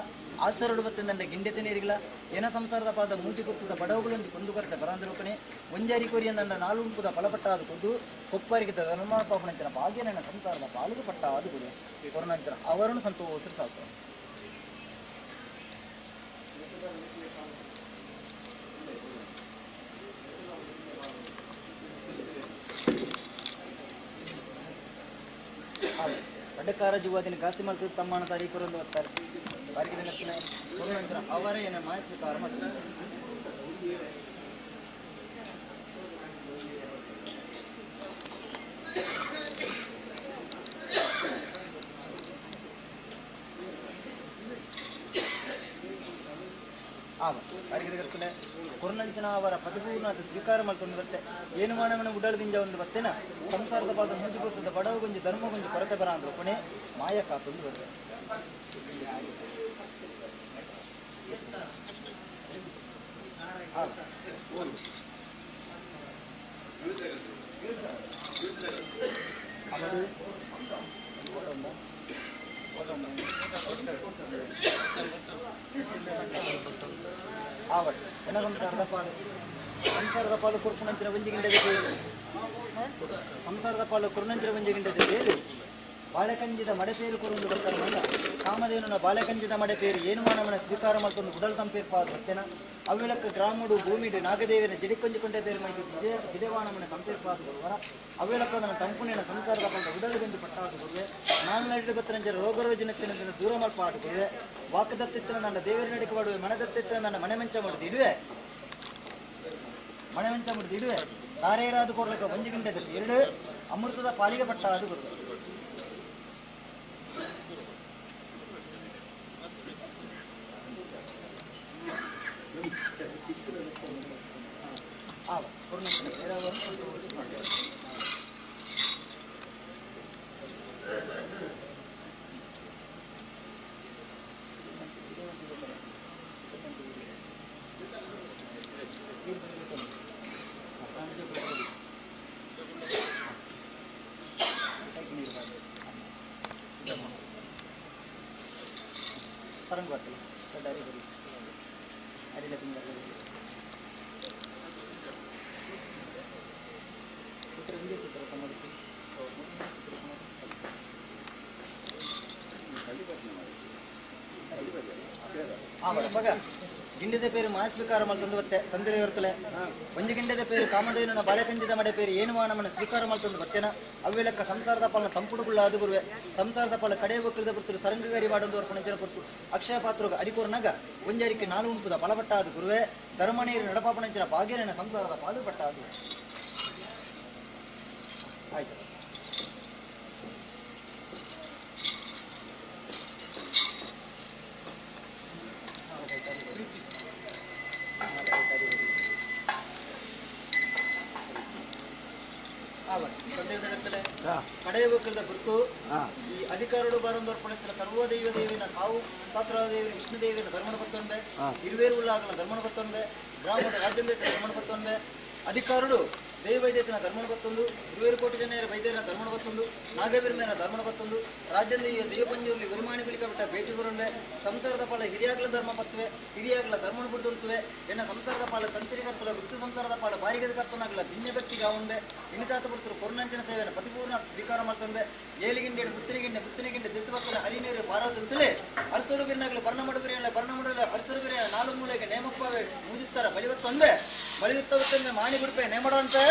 ಆಸರುಡು ಬತ್ತಿಂದಂಡ ಗಿಂಡೆತ ನೀರಿಗಳ ಏನ ಸಂಸಾರದ ಪಾದ ಮೂಜಿ ಕೊತ್ತದ ಬಡವುಗಳೊಂಜಿ ಕೊಂದು ಕೊರಟೆ ಬರಾಂದರೂಪಣೆ ಒಂಜಾರಿ ಕೊರಿಯಂದಂಡ ನಾಲುಂಪುದ ಫಲಪಟ್ಟಾದು ಕೊದ್ದು ಕೊಪ್ಪರಿಗೆ ಧರ್ಮಪಾಪನಂಚಿನ ಭಾಗ್ಯನ ಸಂಸಾರದ ಪಾಲಿಗೆ ಪಟ್ಟಾದು ಗುರುವೆ ಕೊರನಂಚನ ಅವರನ್ನು ಸಂತೋಷ ಸಾಕು. ಅಡ್ಡಕಾರ ಜೀವಾದಿನ ಗಾಸಿ ಮಾಡ್ತದೆ ತಮ್ಮನ ತಾರೀಕರೊಂದು ಒತ್ತಾರೆ ತಾರೀಕಿನ ನಂತರ ಅವರೇ ಏನೋ ಮಾಯಿಸ್ಬೇಕು ಮಾಡ್ತಾರೆ. ಆವ ಅರಿಗದಗರ್ತಲೆ ಕೊರ್ನಂಚನ ಅವರ ಪತಿಪೂರ್ಣಾದ ಸ್ವೀಕಾರ ಮಲ್ತೊಂದು ಬತ್ತೆ ಏನು ಮಾನವನ ಉಡಲದಿಂಜ ಒಂದು ಬತ್ತೆನ ಸಂಸಾರದ ಪಾದ ಮೂಜಿ ಪೊತ್ತದ ಬಡವ ಗುಂಜಿ ಧರ್ಮ ಗುಂಜಿ ಕೊರತೆ ಬರ ಅಂದ್ರೆ ಕೊನೆ ಮಾಯ ಕಾತೊಂದು ಬರುವೆ. ಆವಟ್ ಎನ್ನ ಸಂಸಾರದ ಪಾಲು ಸಂಸಾರದ ಪಾಲು ಕುರ್ಪುಣಂಚಿನ ಒಂಜಿಗಿಂಡದ ಬೇರು ಸಂಸಾರದ ಪಾಲು ಕುರುಣಂಚಿನ ಒಂಜಿಗಿಂಡದ ಬೇರು ಬಾಳೆಕಂಜಿದ ಮಡೆಪೇರು ಕುರುಂದು ಬರ್ತಾರೆ ಬಂದ ಕಾಮಧೇನುನ ಬಾಳೆಕಂಜಿದ ಮಡೆಪೇರು ಏನು ಮಾನವನ ಸ್ವೀಕಾರ ಮಾಡ್ಕೊಂಡು ಉಡಲ್ ತಂಪೇರು ಪಾದ ಬರ್ತೇನ ಅವಿಳಕ್ಕ ಗ್ರಾಮಡು ಭೂಮಿಡು ನಾಗದೇವಿನ ಜಡಿಕೊಂಜಿಕೊಂಡೆ ಬೇರು ಮೈದು ಜಿಡೆವಾಣಮನ ತಂಪೇರು ಪಾದ ಗುರುವರ ಅವಿಳಕ್ಕ ನನ್ನ ತಂಪುನೇನ ಸಂಸಾರದ ಪಾದ ಉಡಲುಗೊಂದು ಪಟ್ಟಾದ ಗುರುವೆ ನಾನು ನಡು ಬತ್ತರಂಜರ ರೋಗರೋಜನತ್ತಿನ ದೂರ ಮಲ್ಪಾದ ಗುರುವೆ ವಾಕದತ್ತಿತ್ತನ ನನ್ನ ದೇವರ ನಡಿಕೆ ಮಾಡುವೆ ಮನದತ್ತಿತ್ತನ ನನ್ನ ಮನೆ ಮಂಚ ಮಾಡುದು ಇಡುವೆ ಮನೆ ಮಂಚ ಮಾಡುದು ಇಡುವೆ ತಾರೇರಾದ ಕೋರ್ಲಕ ಒಂಜಿ ಗಂಟೆದಲ್ಲಿ ಎರಡು ಅಮೃತದ ಪಾಲಿಗೆ ಪಟ್ಟ ಅದು ಗುರುವೆ. ಸರಂಗ್ ಬರ್ತಿಲ್ಲ ಅರಿಲ ಸೂತ್ರ ಹಿಂಗೆ ಸೂತ್ರ ತಮ್ಮದಕ್ಕೆ ಮಗ ಗಿಂಡದ ಪೇರು ಮಾಸ್ವಿಕಾರ ಮಲ್ತಂದು ಬತ್ತೆ ತಂದೆ ಇರ್ತಲೆ ಒಂಜಿ ಗಿಂಡದ ಪೇರು ಕಾಮಧೇನುನ ಬಾಳೆಕಂಜಿದ ಮಡೆ ಪೇರು ಏನು ಮಾನವನ ಸ್ವೀಕಾರ ಮಲ್ತಂದು ಬತ್ತೇನ ಅವಿಳಕ್ಕ ಸಂಸಾರದ ಪಾಲನ ತಂಪುಡುಗುಳ್ಳ ಅದು ಗುರುವೆ ಸಂಸಾರದ ಪಾಲ ಕಡೆ ಒಕ್ಕಲಿದ ಪುರ್ತರು ಸರಂಗಗರಿ ಬಾಡೊಂದು ಅರ್ಪಣೆ ಜನ ಪುರ್ತು ಅಕ್ಷಯ ಪಾತ್ರಗ ಅರಿಕೋರ್ನಾಗ ಒಂಜರಿಕೆ ನಾಲು ಉಂಪುದ ಫಲಪಟ್ಟ ಅದು ಗುರುವೆ ಧರ್ಮನೀರು ನಡಪಾಪಣಂಚಿನ ಭಾಗ್ಯನ ಸಂಸಾರದ ಪಾಲು ಪಟ್ಟ ಅದು ಆಯ್ತು. ಕಡೆಯ ಗುರುತು ಈ ಅಧಿಕಾರಡು ಬಾರೊಂದರ್ಪಣೆತ್ತಿನ ಸರ್ವದೈವ ದೇವಿನ ಕಾವು ಶಾಸ್ತ್ರದೇವಿನ ವಿಷ್ಣು ದೇವಿನ ಧರ್ಮಣ ಪತ್ತೊಂಬೆ ಇರುವೇರು ಉಳ್ಳಾಗಲ ಧರ್ಮಣ ಪತ್ತೊಂಬೆ ಗ್ರಾಮದ ರಾಜ್ಯದ ಧರ್ಮಣ ಪತ್ತೊಂಬೆ ಅಧಿಕಾರುಡು ದೈವೈದ್ಯತನ ಧರ್ಮಣ ಪತ್ತೊಂದು ಇರುವೇರು ಕೋಟಿ ಜನರ ವೈದ್ಯರ ಧರ್ಮಣ ಪತ್ತೊಂದು ನಾಗವೀರ್ಮೇನ ಧರ್ಮಣ ಪತ್ತೊಂದು ರಾಜ್ಯದ ದೈವಪಂಜೂರ್ಲಿ ಉರಿಮಾಣಿಗಳಿಗೆ ಬಿಟ್ಟ ಭೇಟಿಗುರುಂಬೆ ಸಂಸಾರದ ಪಾಲ ಹಿರಿಯಾಗ್ಲ ಧರ್ಮ ಪತ್ವೆ ಹಿರಿಯಾಗ್ಲ ಧರ್ಮಣ ಬಿಡ್ದಂತುವೆ ಎನ್ನ ಸಂಸಾರದ ಪಾಲ ತಂತ್ರಿಕರ್ತಲ ಗುತ್ತು ಸಂಸಾರದ ಪಾಲ ಬಾರಿಗದ ಕರ್ತನಾಗಲ ಭಿನ್ನ ವ್ಯಕ್ತಿಗೆ ಅವುಂಬೆ ಇಣಿತಾತ ಬರ್ತರು ಕೊರುನಂಚಿನ ಸೇವೆನ ಪತಿಪೂರ್ಣ ಸ್ವೀಕಾರ ಮಾಡ್ತಂಬೆ ಏಲಿಗಿಂಡೆ ಮುತ್ತಿನಗಿಂಡೆ ಮುತ್ತಿನಗಿಂಡೆ ದಿತ್ತು ಬತ್ತಲ ಹರಿನೀರು ಪಾರದಂತಲೇ ಅರಸೋಡು ಬಿರಿನಾಗಲಿ ಪರ್ಣ ಮಡುಬಿರಿಯಲ್ಲ ಪರ್ಣ ಮಡುಲ ಅರಸರು ಬಿರಿಯ ನಾಲು ಮೂಲೆಗೆ ನೇಮಪ್ಪವೇ ಮೂಜುತ್ತರ ಬಲಿವತ್ತೊಂಬೆ ಬಲಿಯುತ್ತವತ್ತೊಂಬೆ ಮಾಣಿ ಬಿಡುಪೆ ನೇಮಡಂತೆ.